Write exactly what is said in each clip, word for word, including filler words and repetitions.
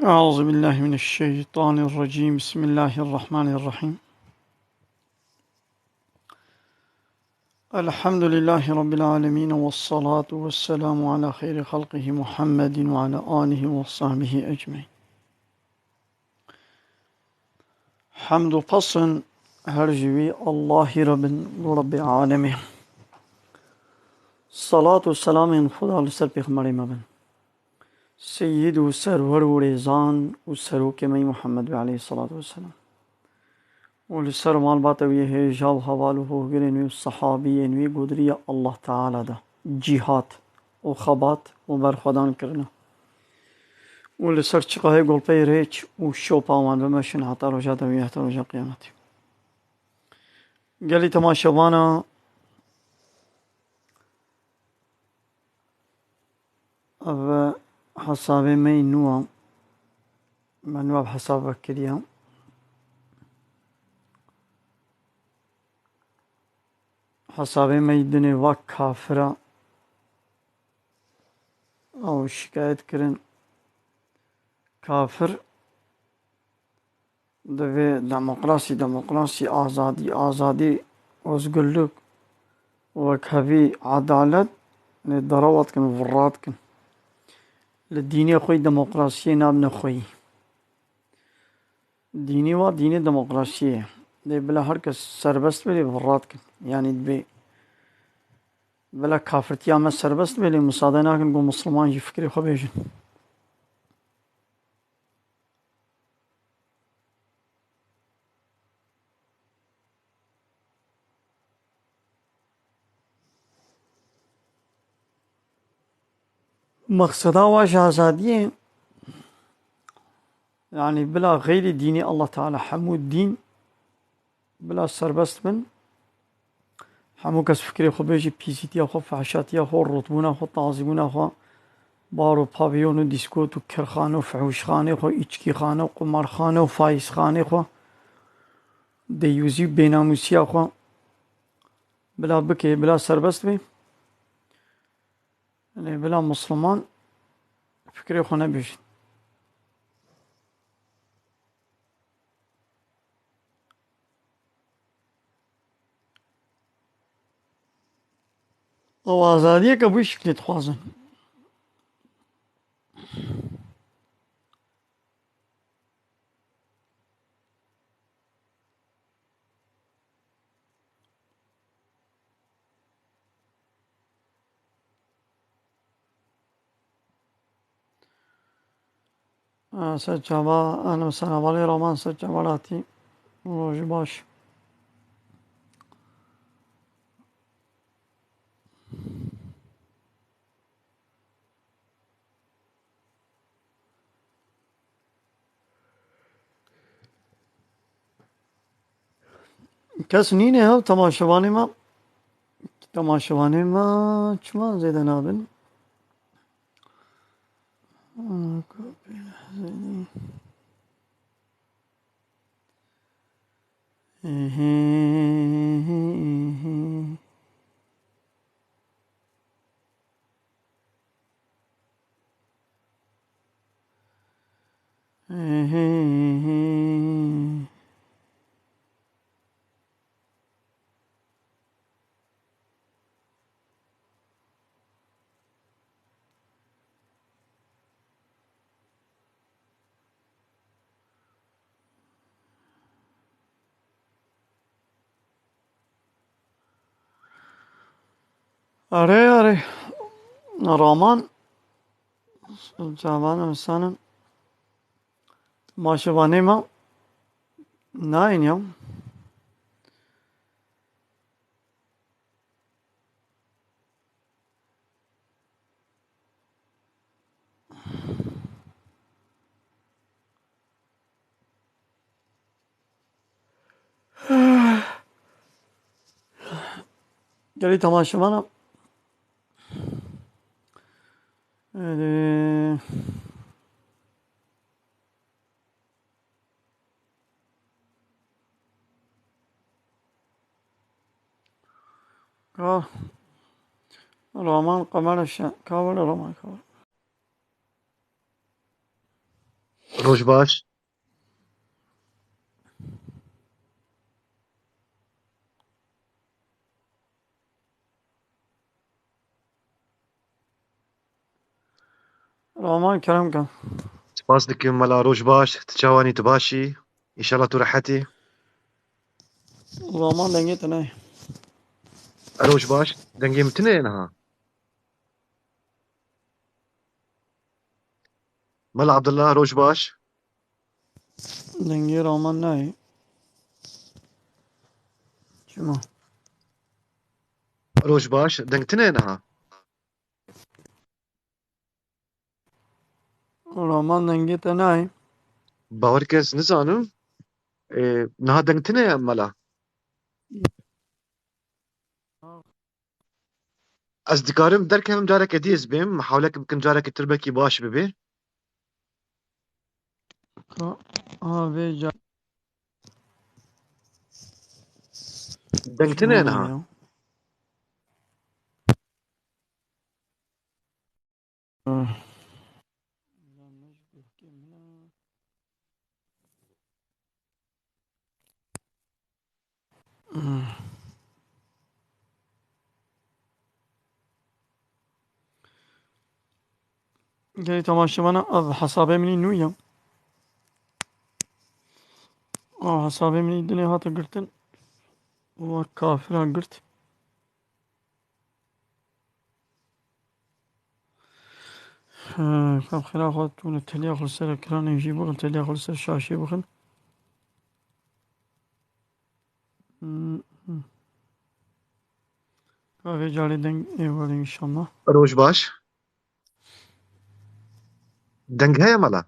أعوذ بالله من الشيطان الرجيم. بسم الله الرحمن الرحيم. الحمد لله رب العالمين، والصلاة والسلام على خير خلقه محمد وعلى آله وصحبه أجمعين. Hemd û pesn her ji wî Allahî re bin, Rebbê alemê. Salat û selamên Xuda li ser pêxemberê me bin. Seyyid û serwer û rêzan û serokê me yî Muhammed be aleyhissalatu vesselam. Û li ser malbata wî hêja û heval û hogirên wî û sehabiyên wî godiriya Allah Teala de cîhat û xebat û berxwedan kirine. Û li ser çiqahê golpeyê rêç û şopa wan bimeşin heta roja dawî, heta roja qiyametê. Gelî temaşevana, ev hesabê me yî nû a. Me nû ev hesab vekiriya. Hesabê me yî dinê va kafira. Ew şikayet kirin. Kafir divê demokrasî, demokrasî, azadî, azadî, ozgurluk, wekhevî, edalet, lê derewa dikin, virra dikin. Li dînê xwe yî demokrasiyê nabine xwe yî. Dînê wa dînê demokrasiyê ye. Lê bila her kes serbest be, lê virra dikin. Yanî dibê bila kafirtiya me serbest be, lê misade nakin ku misliman jî fikrê xwe bêjin. Mexseda wa ji azadiyê, yanî bila xeyrî dînê Allah Teala hemû dîn bila serbest bin. Hemû kes fikrê xwe bêjî, pîsîtiya xwe, fehşatiya xwe, rotbûna xwe, tazîbûna xwe, bar û pavîyon û dîskot û kirxane û fihûşxanê xwe, îçkîxane û qumarxane û faîzxanê xwe, deyûzî û bênamûsiya xwe bila bike, bila serbest be. Lê bila misliman fikrê xwe nebêjin. Ew azadiyeke bi wî şiklê dixwazin. Ser çava, ehlen we sehlen, balê Raman, ser çava hatî. Rojî baş. Kes nîne ev temaşevanê me. Temaşevanê me çima zêde nabin? Erê, erê. Raman. Cavan insanın. Maşevanê me. Nayên ya. Gelî temaşevana. Ee, Ka Roman Qemer Şen. Ka were Roman, ka were. Roj baş. Raman kerem ke. Spas dikim mela, roj baş. Tu çawanî, tu başî? Înşallah tu rehetî. Raman dengê te nayê. Roj baş. Dengê min tune ye niha. Mela Abdullah, roj baş. Dengê Raman nayê. Çima? Roj baş. Deng tune ye niha. Raman dengê te nayê. Bawer ke ez nizanim. Ê, niha deng tune ye mela. Ez dikarim derkevim, careke dî ez bêm, mihawlek bikim careke tir belkî baş bibe. Ka, ha, vê ca- Deng tune ye niha. Ya. Ah. Gelî temaşevana, ev hesabê min î nû ye. Ev hesabê min î dinê hate girtin. Wek kafira girt. He, ka xêra xwe tûne teliya xwe li ser ekranê jî bixin, teliya xwe li ser şaşê bixin. Hmm, hmm. Ka vê carê deng ê were înşallah. Roj baş. Deng heye mela?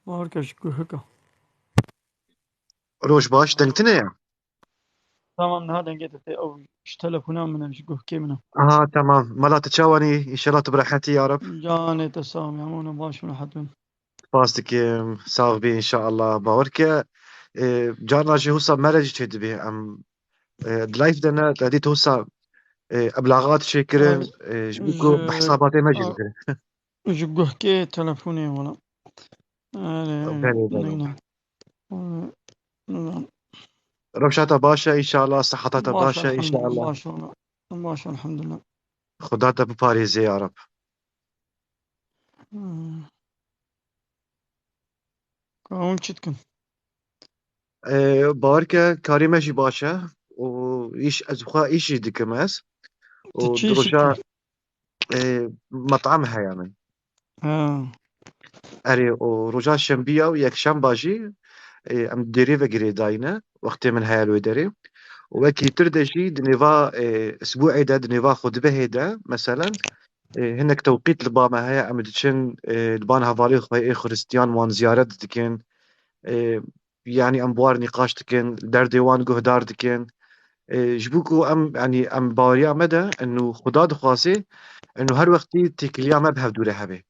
Bawer ke ji guhika. Roj baş, deng tune ye? Tamam, niha dengê te tê. Ew ji telefona min e, ji guhkê min e. Aha, tamam. Mela tu çawanî? Înşallah tu bi rehetî ya Reb. Canê te sax bî, hemû ne baş û rehet bin. Spas dikim. Sax bî înşallah. Bawer ke, e, carna jî husa me re jî çêdibê. Em, e, di live de ne, te dît husa, e, eblaxat çêkirin, e, ji bo ku bi hesabatê me jî bikirin. Ji guhkê telefonê wala. Erê, belê, belê. Neyna. Ee, nizam. Rewşa te baş e înşallah, siheta te baş e înşallah. Baş e, elhamdulillah. Baş e, elhamdulillah. Xuda te biparêzê ya Reb. Hmm. Ka hûn çi dikin? Ee, bawer ke karê me jî baş e û îş, ez xwe îş jî dikim ez. Û tu çi îş dikin? Ê, metam heye min. Ha. Erê, û roja şembiya û yekşemba jî, ê, em dêrê ve girêdayî ne, wextê min heye li wê derê. Û wekî tir de jî di nêva, ê, isbûê de, di nêva xutbehê de, meselen, ê, hinek tewqît li ba me heye, em diçin, ê, li ban hevalê xwe ê xiristiyan wan ziyaret dikin. Ê, yanî em bi wan nîqaş dikin, derdê wan guhdar dikin. Ê, ji bo ku em, yanî em baweriya me de, eno Xuda dixwaze, eno her wextî têkiliya me bi hevdû re hebe.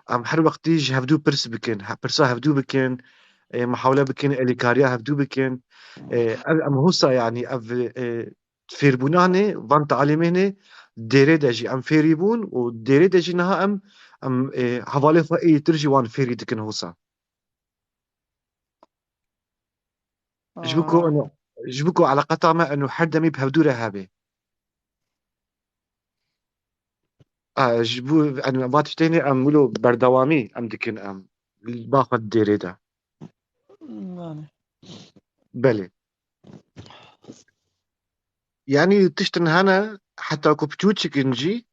Em her wextî ji hevdû pirs bikin, he, pirsa hevdû bikin, ê, muhawele bikin, elîkariya hevdû bikin. Ê, ev, em husa, yanî ev, ê, fêrbûnanê, van talîmênê dêrê de jî em fêrî bûn û dêrê de jî niha em, em, ê, hevalê xwe ê tir jî wan fêrî dikin husa. Ji bo ku, aa, eno, ji bo ku eleqeta me eno her demî bi hevdû re hebe. Aa, ji bo, eno, va tiştê hene em wilo berdewamî em dikin em. Li ba xwe di dêrê de. Belê. Belê. Yanî tiştin hene, heta ku piçûçik in jî,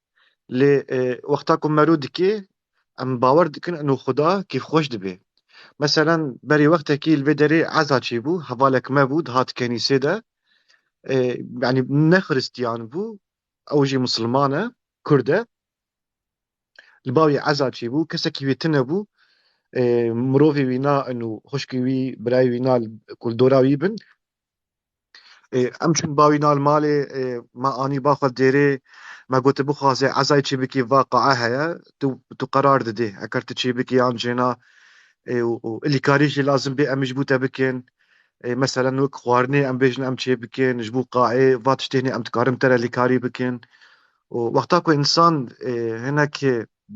lê, e, wexta ku mero dike, em bawer dikin eno Xuda kêfxweş dibe. Meselen, berê wextekî li vê derê eza çêbû, hevalek me bû, dihat kenîsê de. E, yanî ne xiristiyan bû, ew jî misilman e, kurd e. Li ba wî eza çêbû, kesekî wê tune bû. E, mirovê wî na eno xwişkê wî, birayê wî na li, ku li dora wî bin. Ê, em çûn ba wî na li malê, ê, me anî ba xwe dêrê, me gote bixwaze ezayê çê bikî, va qae heye, tu, tu qerar didê, eger tu çê bikî yan jê na, ê, û, û ilîkarî jî lazim bê em ji bo te bikin. Ê, meselen wek xwarinê em bêjin em çê bikin, ji bo qaê, va tiştê hene em dikarin te re lîkarî bikin. Û wexta ku însan, ê, hinek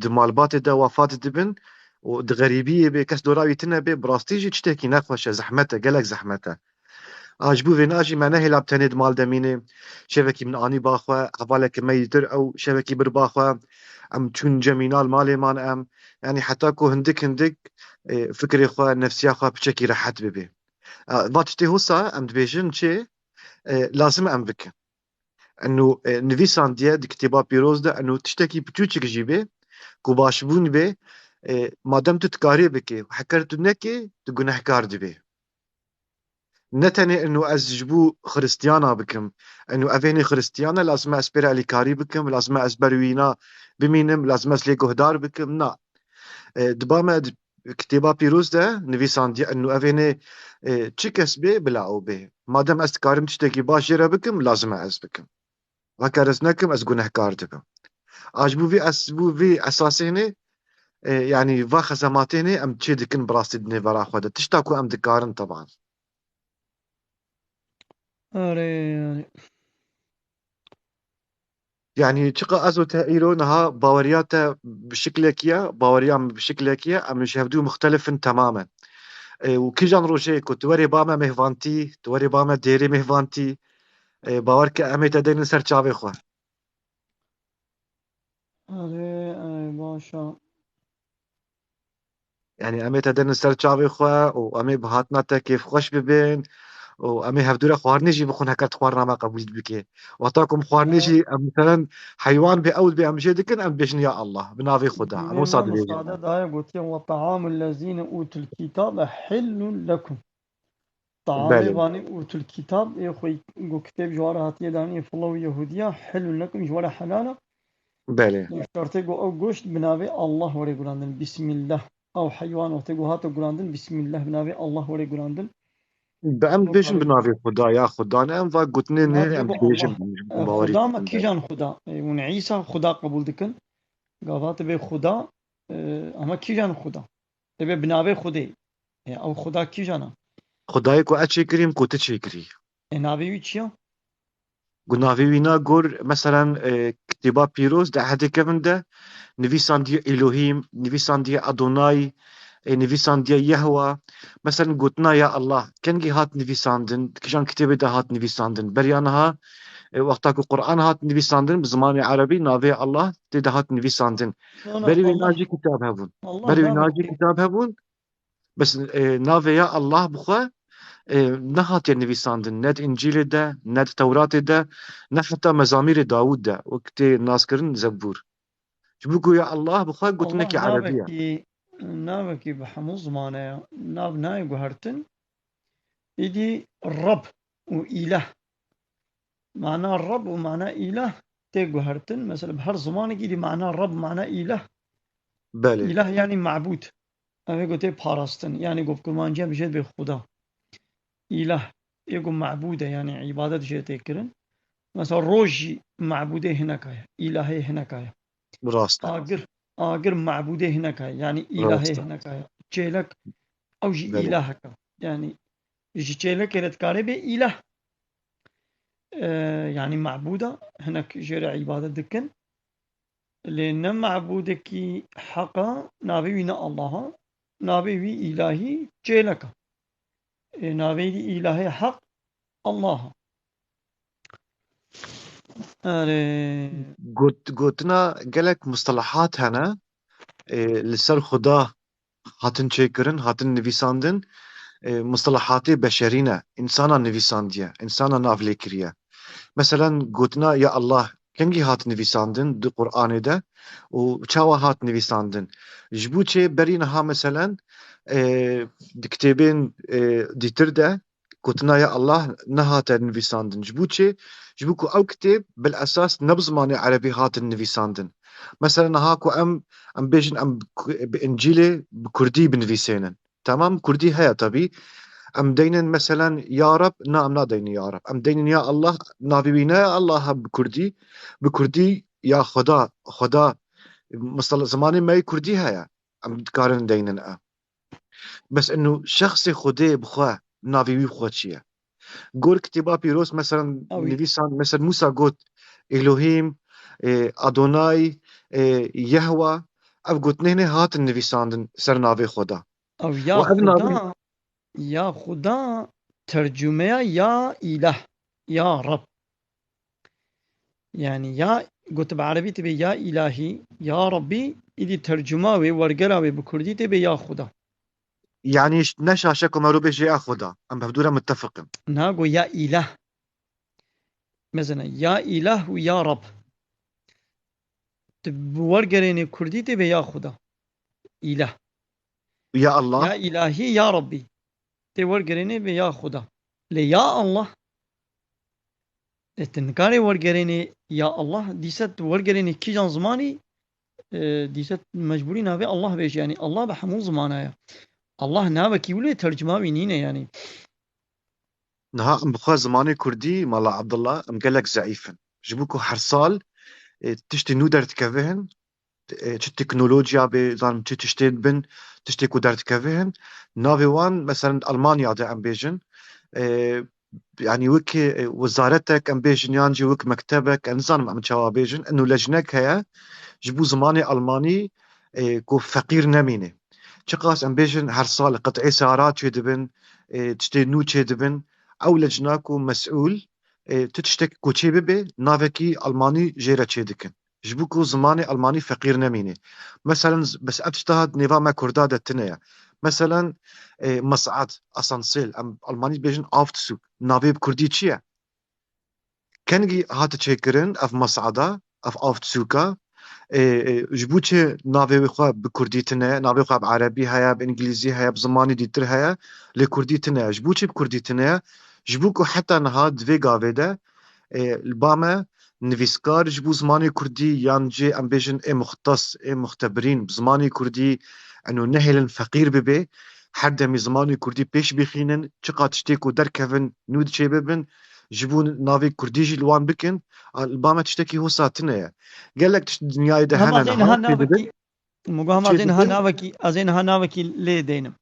di malbatê de wefat dibin, û di xerîbiyê bê, kes dora wî tune bê, bi rastî jî tiştekî nexweş e, zehmet e, gelek zehmet e. A, ji bo vêna jî me nehêla bi tenê di mal de mînê. Şevekî min anî ba xwe, hevaleke me yî dir ew şevekî bir ba xwe. Em çûn cemîna li malê man em. Yanî heta ku hindik hindik, e, fikrê xwe, nefsiya xwe piçekî rehet bibe. E, va tiştê hosa em dibêjin çi, e, lazim em bikin. Eno, e, nivîsandiye di kitêba pîroz de, eno tiştekî piçûçik jî bê, ku başbûn bê, e, madem tu dikarê bikê, heker tu nekê, tu gunehkar dibê. Ne tenê eno ez ji bo xiristiyana bikim, eno evênê xiristiyan e, lazim e ez pê re alîkarî bikim, lazim e ez ber wîna bimînim, lazim e ez lê guhdar bikim. Na. E, diba me di kitêba pîroz de nivîsandiye, eno evênê, e, çi kes bê, bila ew bê. Madem ez dikarim tiştekî baş jê re bikim, lazim e ez bikim. Heker ez nekim, ez gunehkar dibim. A ji bo vî es-, bo vî esasênê, e, yanî va xezematênê em çê dikin bi rastî di nêvera xwe de. Tişta ku em dikarin teban. Erê, erê. Yanî çiqa ez û te îro niha baweriya te bi şiklekî ye, baweriya min bi şiklekî ye, em ji hevdû muxtelif in temamen. E, û kîjan rojê ku tu werê ba me mêhvantî, tu werê ba me dêrê mêhvantî, e, bawer ke em ê te deynin ser çavê xwe. Erê, erê, baş e. Yanî em ê te deynin ser çavê xwe û em ê bi hatina te kêfxweş bibin û em ê hevdû re xwarinê jî bixwin, heker tu xwarina me qebûl bikê. Wexta ku em xwarinê jî, em meselen heywan bê, ew bê, em jê dikin, em dibêjin ya Allah, bi navê Xweda. Em wisa dibêjin. Sade daye gotiye, "Ve ta'amul lezine utul kitabe hillun lekum." Taamê, belê, vanî utul kitab, ê xwe ku kitêb ji we re hatiye danî, filo û Yehudiya, hilun lekum, ji we re helal e. Belê. Şertê ku ew goşt bi navê Allah were gulandin, Bismillah. Ew heywan wextê ku hate gulandin, Bismillah, bi navê Allah were gulandin. Bi em dibêjin bi navê Xuda ya Xuda ne, em va gotinê ne, em dibêjin, e, bawerî Xuda me kîjan Xuda? E, hûn Îsa Xuda qebûl dikin. Gava tu bê Xuda, e, ama kîjan Xuda? Ê bê bi navê Xwedê. Ê, ew Xweda kîjan e? Xwedayê ku ez çêkirîm, ku tu çêkirî. Ê, navê wî çi ye? Ku navê wî na gor, meselen, e, kitêba pîroz di ehdê kevin de nivîsandiye Elohîm, nivîsandiye Adonay, e, nivîsandiye Yehwa. Meselen, gotina ya Allah, kengî hat nivîsandin, di kîjan kitêbê de hat nivîsandin? Beriya niha, e, wexta ku Quran hat nivîsandin, bi zimanê erebî navê Allah tê de hat nivîsandin. No, no, Berî wî Allah, na jî kitab hebûn. Allah Berî wî na jî navekî kitab hebûn. Bes, e, navê ya Allah bi xwe, e, nehatiye nivîsandin. Ne di Încîlê de, ne di Tewratê de, ne heta mezamîrê Dawûd de, wek tê naskirin Zebûr. Ji bo ku ya Allah bi xwe gotinekî Allah erebî ye. Navekî, navekî bi hemû zimane ya. Nav nayê guhertin. Îdî Reb û Îleh. Mana Reb û mana Îleh tê guhertin. Mesela bi her zimanekî dî mana Reb, mana Îleh. Belê. Îleh yanî mebûd. Ev ê gotê parastin. Yanî ku bi kurmancî bijê dibê Xuda. Îleh ê ku mebûd e, yanî îbadet jê tê kirin. Mesela roj jî mebûdê hineka ye. Îlahê hineka ye. Rast e. Agir, agir mebûdê hineka ye. Yanî îlahê hineka ye. Çêlek, ew jî îlahek e. Yanî ji çêlekê re dikarê bê îlah. E, yanî mebûd e, hinek jê re îbadet dikin. Lê ne mebûdekî heq e, navê wî ne Allah e. Navê wî îlahî çêlek e. Ê, navê wî îlahê heq Allah e. Erê. Got-, gotina gelek mustalahat hene, e, li ser Xuda hatin çêkirin, hatin nivîsandin, e, mustalahatê beşerî ne, însana nivîsandiye, însana nav lê kiriye. Meselen, gotina ya Allah kengî hat nivîsandin di Qur'anê de û çawa hat nivîsandin? Ji bo çê berî niha, meselen, e, di kitêbên, e, dîtir de gotina ya Allah nehate nivîsandin. Ji bo çi? Ji bo ku ew kitêb bil esas ne bi zimanê erebî hatin nivîsandin. Mesela niha ku em, em bêjin em bi ku-, bi Încîlê bi kurdî binivîsênin. Tamam, kurdî heye tebî. Em deynin meselen ya Reb, na em nadeynin ya Reb. Em deynin ya Allah, navê wî ne Allah e bi kurdî. Bi kurdî ya Xweda, Xweda, mesela zimanê me yê kurdî heye. Em dikarin deynin e. Bes eno şexsê Xwedê bi xwe navê wî bi xwe çi ye? Gor kitêba pîroz, meselen, nivîsan, mesel Mûsa got, Elohîm, e, Adonay, e, Yehwa, ev gotinê hinê hatin nivîsandin ser navê Xweda. Ew ya Û ev navê Xuda, ya Xuda tercumeya ya îlah, ya Rab. Yani ya got bi erebî tê bê ya îlahî, ya Rabbî, îdî tercuma wê, wergera wê bi kurdî tê bê ya Xuda. Yanî ş-, ne şaşe ku mero bêje ya Xuda. Em bi hevdû re muttefiq in. Na go ya îlah. Mesela ya îlah û ya Rab. Tu bi wergerênê kurdî tê bê ya Xuda. Îlah. Ya Allah. Ya îlahî, ya Rabbî. Tê wergerênê bê ya Xuda. Lê ya Allah. E, tu nikarê wergerênê ya Allah, dîse tu wergerênê kîjan zimanî, e, dîse tu mecbûrî navê Allah bêjî. Yanî Allah bi hemû zimana ye. Allah navekî wile tercuma wî nîne yanî. Niha em bi xwe zimanê kurdî, Mala Abdullah, em gelek zeîf in. Ji bo ku her sal, e, tiştê nû derdikeve hin, e, çi teknolojiya bê, zanim çi tiştê dibin, tiştê ku derdikeve hin, navê wan, meselen, Almanya de em bêjin, e, yanî wek, e, wezaretek em bêjin, yan jî wek mektebek, em nizanim em çawa bêjin, eno lejnek heye ji bo zimanê Almanî, e, ku feqîr nemîne. Çiqas em bêjin her sal qit'ê seyara çêdibin, e, tiştê nû çêdibin, ew lecna ku mesûl, e, tu tiştek ku çê bibe, navekî Almanî jê re çêdikin. Ji bo ku zimanê Almanî feqîr nemîne. Meselen, z-, bes ev tişta hat nêva me Kurda de tune ye. Meselen, e, mes'ad, asansêl, em Almanî dibêjin Aufzug. Navê bi Kurdî çi ye? Kengî hate çêkirin ev mes'ada, ev Aufzuga? E, e, ji bo çi navê wê xwe bi Kurdî tune, navê xwe bi Erebî heye, bi Îngilîzî heye, bi zimanî dîtir heye, lê Kurdî tune ye? Ji bo çi bi Kurdî tune ye? Ji bo ku heta niha di vê gavê de, e, li ba me nivîskar ji bo zimanê Kurdî yan jî em bêjin ê muxtes, ê muxtebirîn bi zimanê Kurdî, eno nehêlin feqîr bibe, her demî zimanê Kurdî pêş bixînin, çiqa tiştê ku derkevin nû diçê bibin, ji bo navê Kurdî jî li wan bikin, a, li ba me tiştekî hosa tune ye. Gelek tişt di dinyayê de Hema hene zê niha niha çê dibin. navekî, Mugo hema Çê zê niha dibin. navekî, ez ê niha navekî lê deynim.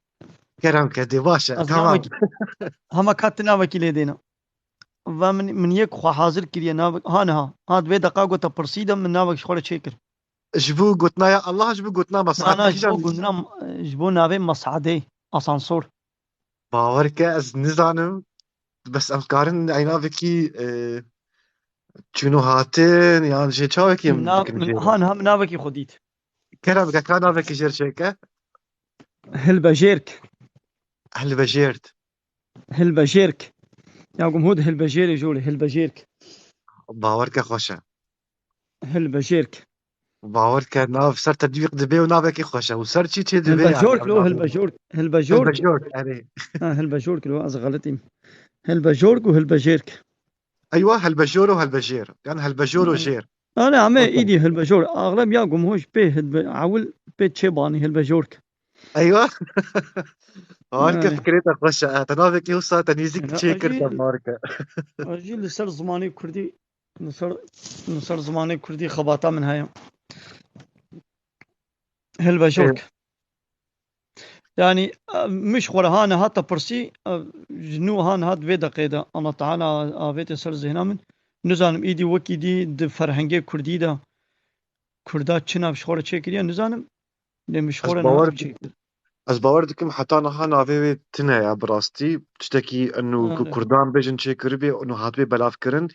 Kerem kedê, baş e, Ez tamam. navekî, hema ka tu navekî lê deynim. Va min, min yek xwe hazir kiriye navek, ha niha, ha di vê deqa got te pirsî de min navek ji xwe re çêkir. Ji bo gotina ya Allah, ji bo gotina Mes'ad Nana, ji kîjan bo gotina, ji bo navê Mes'adê, asansor. Bawer ke ez nizanim, bes em karin eynavekî, e, çûn û hatin, yan jê çawekî em Nav-, bikin min, jê re? ha, niha min navekî xwe dît. Kerem ke ka navekî jêr çêke? Hilbejêrk. Hilbejêrd. Hilbejêrk. Ya gum hud hilbejêrê jolê, hilbejêrk. Bawer ke xweş e. Hilbejêrk. Bawer ke nav ser tedwîq dibe û navekî xweş e. Û ser çî çê dibe yani, Hilbejork ev lo, navê? hilbejork, hilbejork. Hilbejork, erê. Ha, hilbejork lo, ez xeletîm. Hilbejork û hilbejêrk. Eywa, hilbejor û hilbejêr. Yan hilbejor û Hı. jêr. Ana, ame Okey. îdî hilbejor. Axlem ya gum hoj pê hilbe-, ewil pê çêbanî hilbejork. Eywa. Harika Yani. fikrê te xweş e. Te navekî wisa te nêzîk Yani, çê kir te acil, harika. acil li ser zimanê kurdî, li ser, li ser zimanê kurdî xebata min heye. Hilbejork. Ê. Yani, e, min ji xwe re ha niha te pirsî, e, ji nû ha niha di vê deqê de Allah Teala avête ser zihna min. Nizanim îdî wekî dî di ferhengê kurdî de Kurda çi nav ji xwe re çêkiriye, nizanim. Lê min ji xwe Ez re niha bawer ev dik-, çêkir. ez bawer dikim heta niha navê wê tune ya bi rastî. Tiştekî eno ku Are. Kurdan bêjin çêkiribê, eno hatibê belavkirin.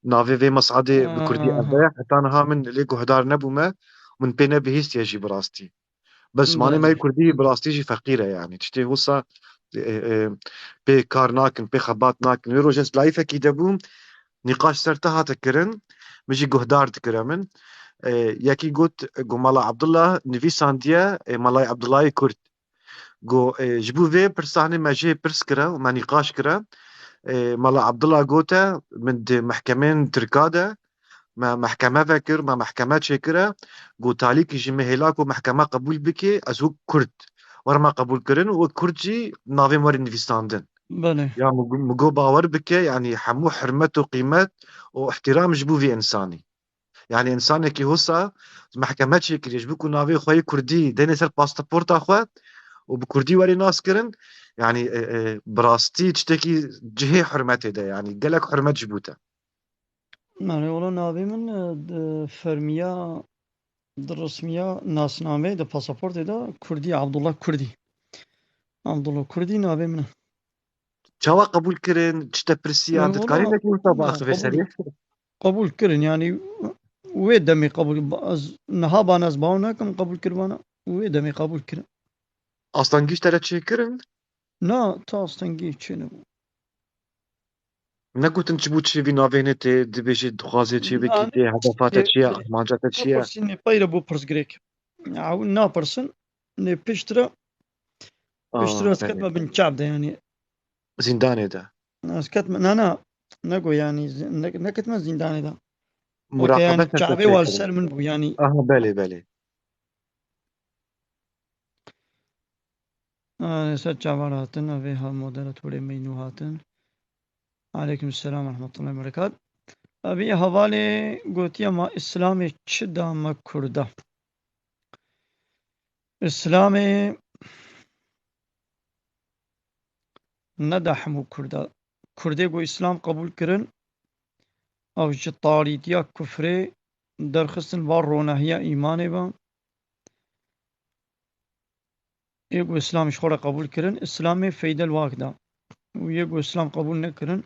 Navê vê Mesadê bi kurdî Aha. ev e. Heta niha min lê guhdar nebûme. Min pê nebihîstiye jî bi rastî. Bes zimanê me yê Belê. kurdî bi rastî jî feqîr e yani. Tiştê wisa, e, e, pê kar nakin, pê xebat nakin. Wê rojê ez layîfekî de bûm, nîqaş ser te hate kirin, min jî guhdar dikire min. E, yekî got, got Mala Abdullah nivîsandiye, e, Malay Abdullahê Kurd. Got, e, ji bo vê pirsa hinê me jê pirs kire û me nîqaş kire. E, Mala Abdullah gote, min di mehkemên Tirka de me mehkeme vekir, me mehkeme çêkire. Got, talîkî jî min hêla ku mehkeme qebûl bike, ez wek Kurd werime qebûlkirin û wek Kurd jî navê min were nivîsandin. Belê. Ya min got, min got, bawer bike, yanî hemû hurmet û qîmet û îhtîram ji bo vî însanî. Yani, însanekî wisa mehkeme çêkiriye, ji bo ku navê xwe yê kurdî dêne ser pasaporta xwe û bi kurdî werê naskirin, yani, e, e, bi rastî tiştekî cihê hurmetê de, yani, gelek hurmet ji bo te. Erê, wela navê min, e, di fermiya di resmiya nasnameyê, di pasaportê de Kurdî, Abdullah Kurdî. Abdullah Kurdî navê min e. Çawa qebûl kirin? Çi te pirsiyan? Tu dikarî Wela, nekî wisa biaxivê serê? Qebûl kirin, yanî wê demê qebûl, ez niha ban ez bawer nakim qebûl kiribana, wê demê qebûl kirin. Astengî ji te re çêkirin? Na, ta astengî çênebû. Negotin çi bû, çi vî navê hênê tê, dibêjî dixwazê çi bikî, tê hedefa te çi ye, armanca te çi ye? Nepirsîn, peyre bû pirsgirêk. Ew napirsin, lê piştre, piştre ez ketme bin çap de, yanî. Zîndanê de. Ez ketme, na, na, nego, yanî, ne, neketme zîndanê de. Weke, yanî, çavê wa li ser min bû, yanî. Aha, belê, belê. Ser çavan hatin, evê ha moderatorê me nû hatin. Aleyküm selam ve rahmetullahi ve berekat. Evî hevalê gotiye ma Îslamê çi da me Kurda? Îslamê neda hemû Kurda. Kurdê ku Îslam qebûl kirin, ew ji tarîtiya kufrê derxistin va ronahiya îmanê ve. Ê ku Îslam ji xwe re qebûl kirin, Îslamê feyde li wak da. Û yê ku Îslam qebûl nekirin,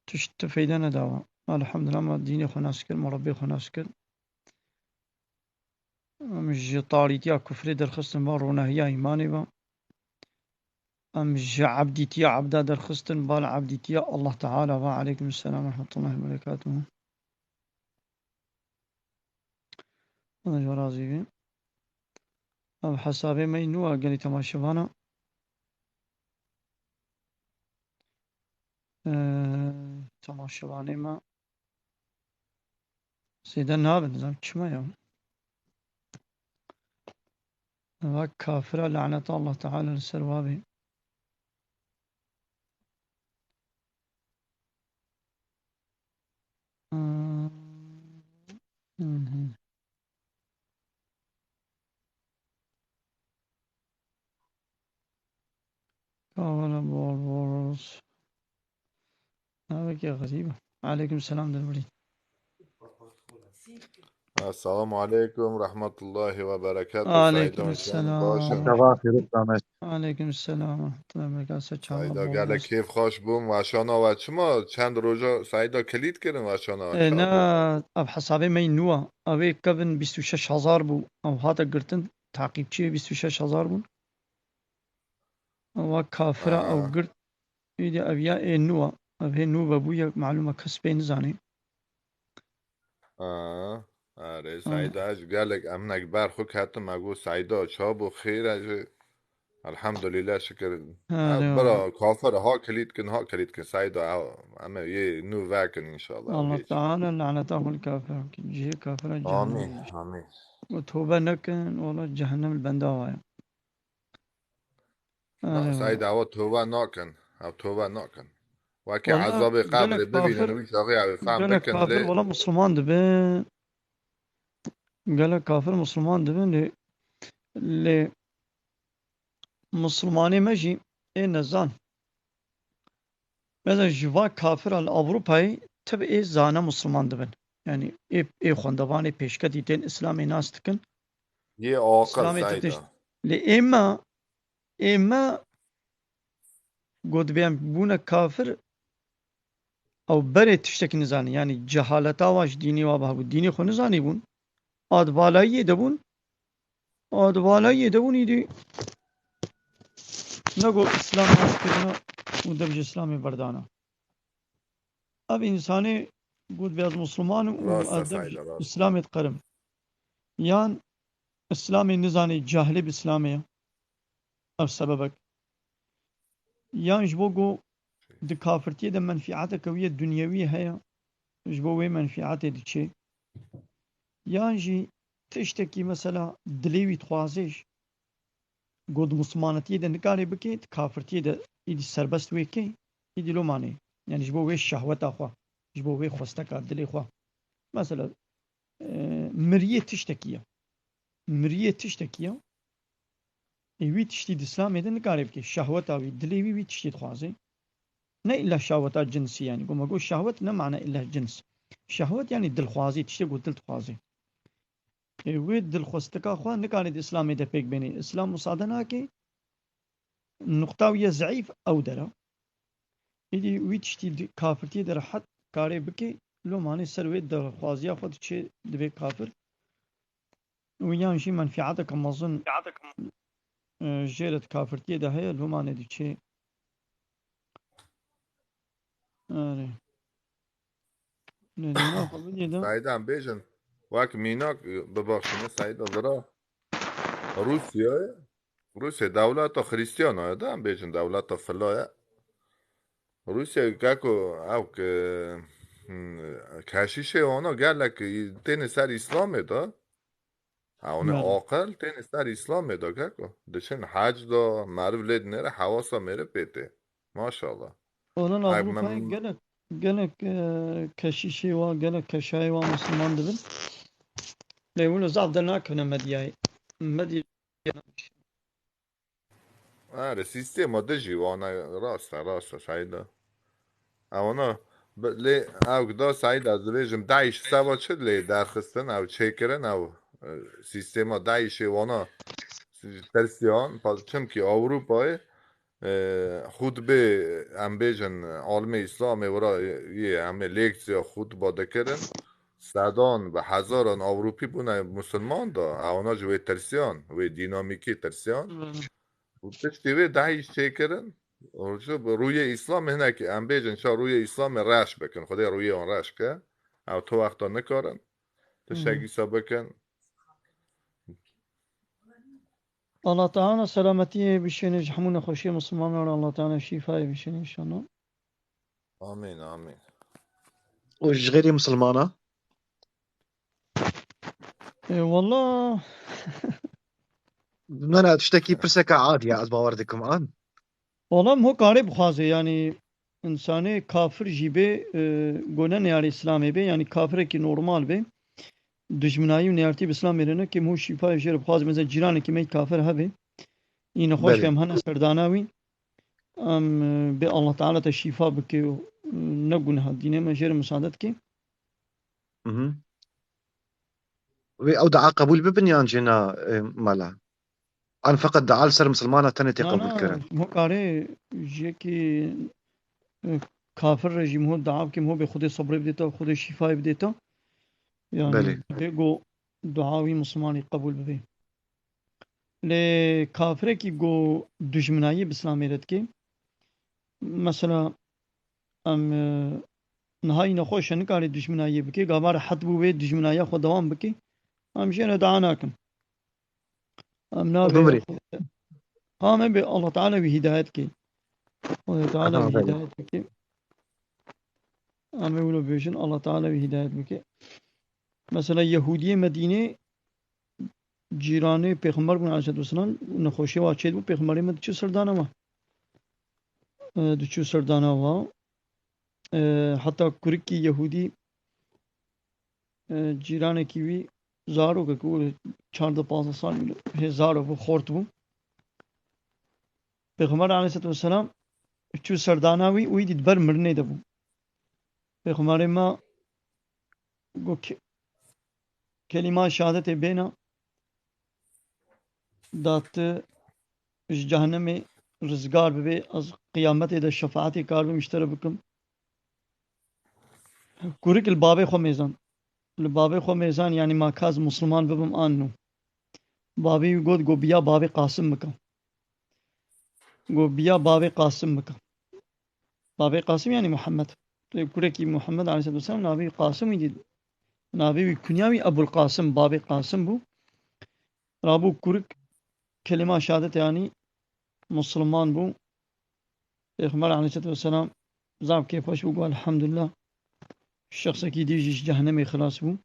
tişt feyde nedawa. Elhamdulillah, me dînê xwe nas kir, me Rebbê xwe nas kir. Em ji tarîtiya kufrê derxistin va ronahiya îmanê ve. Em ji ebdîtiya ebda derxistin va li ebdîtiya Allah Teala ve. Aleykum selam ve rahmetullahi ve berekatuhu. Allah ji we razî be. Ev hesabê me yî nû a, gelî temaşevana. Ee, temaşevanê me. Zêde nabin, nizam çima ya. Va kafira, laneta Allah Teala li ser wa bê. Hmm. Hı hı. Kavala bol bol. Navekî xerîb. Aleyküm selam dilbirî. Esselamu aleykum rahmetullahi ve berekatuhu. Aleyküm selam. Aleyküm selam rahmetullahi ve berekatuhu. Ser çava. Sayda, gelek kêf xweş bûm. Weşana we çima? Çend roja Sayda kilît kirin weşana we. E, ne, ev hesabê me yî nû a. Ev ê kevin bîst û şeş hezar bû. Ew hate girtin. Takipçiyê bîst û şeş hezar bûn. Ewa kafira ew girt. Îdî ev ya ê nû a. Ev hê nû vebûye, malûm e kes pê nizanê. Aa, erê, Sayda, ez gelek eminek ber xwe ketim, me got, Sayda, çawa bû, xêr e jî? Elhamdulillah, şikir. Bira kafir, ha kilît kin, ha kilît kin, Sayda, em ê yê nû vekin, înşallah. Allah Teala laneta xwe li kafir kin, cihê kafira cehennem. Amîn, amîn. Û tobe nekin, wala cehennem li benda wa ye. Sayda, ew tobe nakin. Ew tobe nakin. Wekî ezabê qebrê bibînin, wî çaxê ew ê fehm bikin lê. Wala Musulman dibe. Gelek kafir Musulman dibin lê, lê Musulmanê me jî ê nezan. Mesela ji va kafira li Ewropayê tib ê zane Musulman dibin. Yanî ê, ê xwendevanê pêşketî tên Îslamê nas dikin. Yê aqil Sayda. Lê ê me, ê me got bê em bûne kafir, ew berê tiştekî nizanî. Yanî cehaleta wa ji dînê wa hebû. Dînê xwe nizanîbûn. Advalayiyê de bûn. Advalayiyê de bûn, îdî nego Îslam nas kirina û dev ji Îslamê berdana. Ev însanê got bê ez Musulman im û ez dev ji Îslamê dikarim. Yan Îslamê nizanê, cahilê bi Îslamê ye. Ev sebebek. Yan ji bo ku di kafirtiyê de menfîateke wî ye, dunyewî heye, ji bo wê menfîatê diçê. Yan jî tiştekî mesela dilê wî dixwazê ji, ku di Musulmanetiyê de nikarê bikê, di kafirtiyê de îdî serbest wê kê, îdî lo manê. Yanî ji bo wê şehweta xwe, ji bo wê xwesteka dilê xwe. Mesela, e, miriyê tiştekî ye. Miriyê tiştekî ye. Ê wî tiştî di Îslamê de nikarê bikê. Şehweta wî, dilê wî, wî tiştî dixwazê. Ne îlla şehweta cinsî yanî. Ku me got şehwet ne mana îlla cins. Şehwet yanî dilxwazî, tiştê ku dil dixwazê. Ê, wê dilxwestika xwe nikarê di Îslamê de pêk bênê. Îslam musade nake, nuqta wî ye zeîf ew der e. Êdî wî tiştî di kafirtiyê de rehet karê bike, lomanê ser wê daxwaziya xwe diçe dibê kafir. Û yan jî menfîateke mezin, e, jê re di kafirtiyê de heye, lomanê diçe. Erê. Nedîna xwe bidê de. Saîdan bêjin, wek mînak, bibaxşîne Saîda vira. Rûsya, Rûsya dewleta Xrîstiyana ye, de em bêjin dewleta fila ye. Rûsya keko ew ki, hmm, keşîşê wana gelek têne ser Îslamê de. Ha, wana Belê. aqil têne ser Îslamê de keko. Diçin hec de, meriv lê dinêre hewasa mêrê pê tê. Maşallah. Ona Ay, Avrupayê mem- gelek, gelek, e, keşîşê wa, gelek keşayê wa Müslüman dibin. Lê wilo zaf dernakevine medyayê. Medya Erê, sîstema dijî wana rast e, rast e, Saîda. Ewana, bi-, lê ew da Saîda, ez dibêjim, DAIŞ seba çi lê derxistin, ew çêkirin, ew, e, sîstema DAIŞê wana tersiyan, pa-, çimkî Ewropayê, e, xutbê, em bêjin, alimê Îslamê wira yê, em ê leksiya xutba dikirin, sedan bi hezaran Ewropî bûne Musulman da, ewana ji wê tirsiyan, wê dînamîkî tirsiyan. Hmm. Û piştî wê DAIŞ çêkirin, û ji bi rûyê Îslamê hinekî, em bêjin, ça rûyê Îslamê reş bikin, Xwedê rûyê wan reş ke, ew tu wexta nikarin, Hmm. tiştekî sa bikin. Allah Teala selametiyê bişêne ji hemû nexweşiyê Musulmanan re, Allah Teala şîfayê bişêne înşallah. Amîn, amîn. Û ji xêrê Musulmana? E, wallah. Nana, tiştekî pirseke adî ye, ez bawer dikim, an? Wallah, ho karê bixwaze, yanî, însanê kafir jî bê, e, go ne neyarê Îslamê bê, yanî kafirekî normal bê, dijminayî û neyartî bi Îslamê re neke, ho şîfayê jê re bixwaze, mesela cîranekî me kafir hebe, î nexweş Belê. em hene serdana wî, em, e, bê Allah Teala te şîfa bike û, e, ne guneha, dînê me jê re misade dike. Mhm. Wê ew dua qebûl bibin yan jî na, e, mala? An feqet dua li ser misilmana tenê tê Na, qebûl na, kirin? Ho karê ji yekî, e, kafir re jî ho dua bike, ho bê Xwedê sebrê bidêta, Xwedê şîfayê bidêta. Yani Belê. bê go dua wî misilmanî qebûl bibe. Lê kafirekî go dijminayî bi Îslamê re dike, mesela, em, e, niha yî nexweş e, nikarê dijminayiyê bike, gava rehet bû wê dijminayiya xwe dewam bike, em jê re dua nakin. Em nabê Bimrê. Em ê bê Allah Teala wî hîdayet ke. Allah Teala Aha, wî belê. hîdayet bike. Em ê wilo bêjin, Allah Teala wî hîdayet bike. Mesela Yehûdiyê Medînê cîranê Pêxember bûn aleyhisselatu vesselam, nexweşê wa çêdibû, Pêxemberê me diçû serdana wa. E, diçû serdana wa. E, heta kurikî Yehûdî, e, cîranekî wî zarokek û çardeh pazdeh sal hê zarok bû, xort bû. Pêxember aleyhisselatu vesselam çû serdana wî û wî dî di ber mirinê de bû. Pêxemberê me got ke-, kelîma şehadetê bêne, da tu ji cehennemê rizgar bibê, ez qiyametê de şefaetê karibim ji te re bikim. Kurik li bavê xwe mêzan. Li bavê xwe mêzan, yanî ma ka ez Musliman bibim an nû. Bavê wî got, got, biya bavê Qasim bike. Got, biya bavê Qasim bike. Bavê Qasim yanî Muhammed. Kurekî Muhammed aleyhisselatu vesselam navê wî Qasim wî dî. Navê wî, kunya wî Ebul Qasim, bavê Qasim bû. Rabû kurik kelîma şehadet yanî Musulman bû. Pêxember aleyhisselatu vesselam zaf kêfxweş bû, got, "Elhamdulillah, şexsekî dî jî ji cehennemê xilas bû."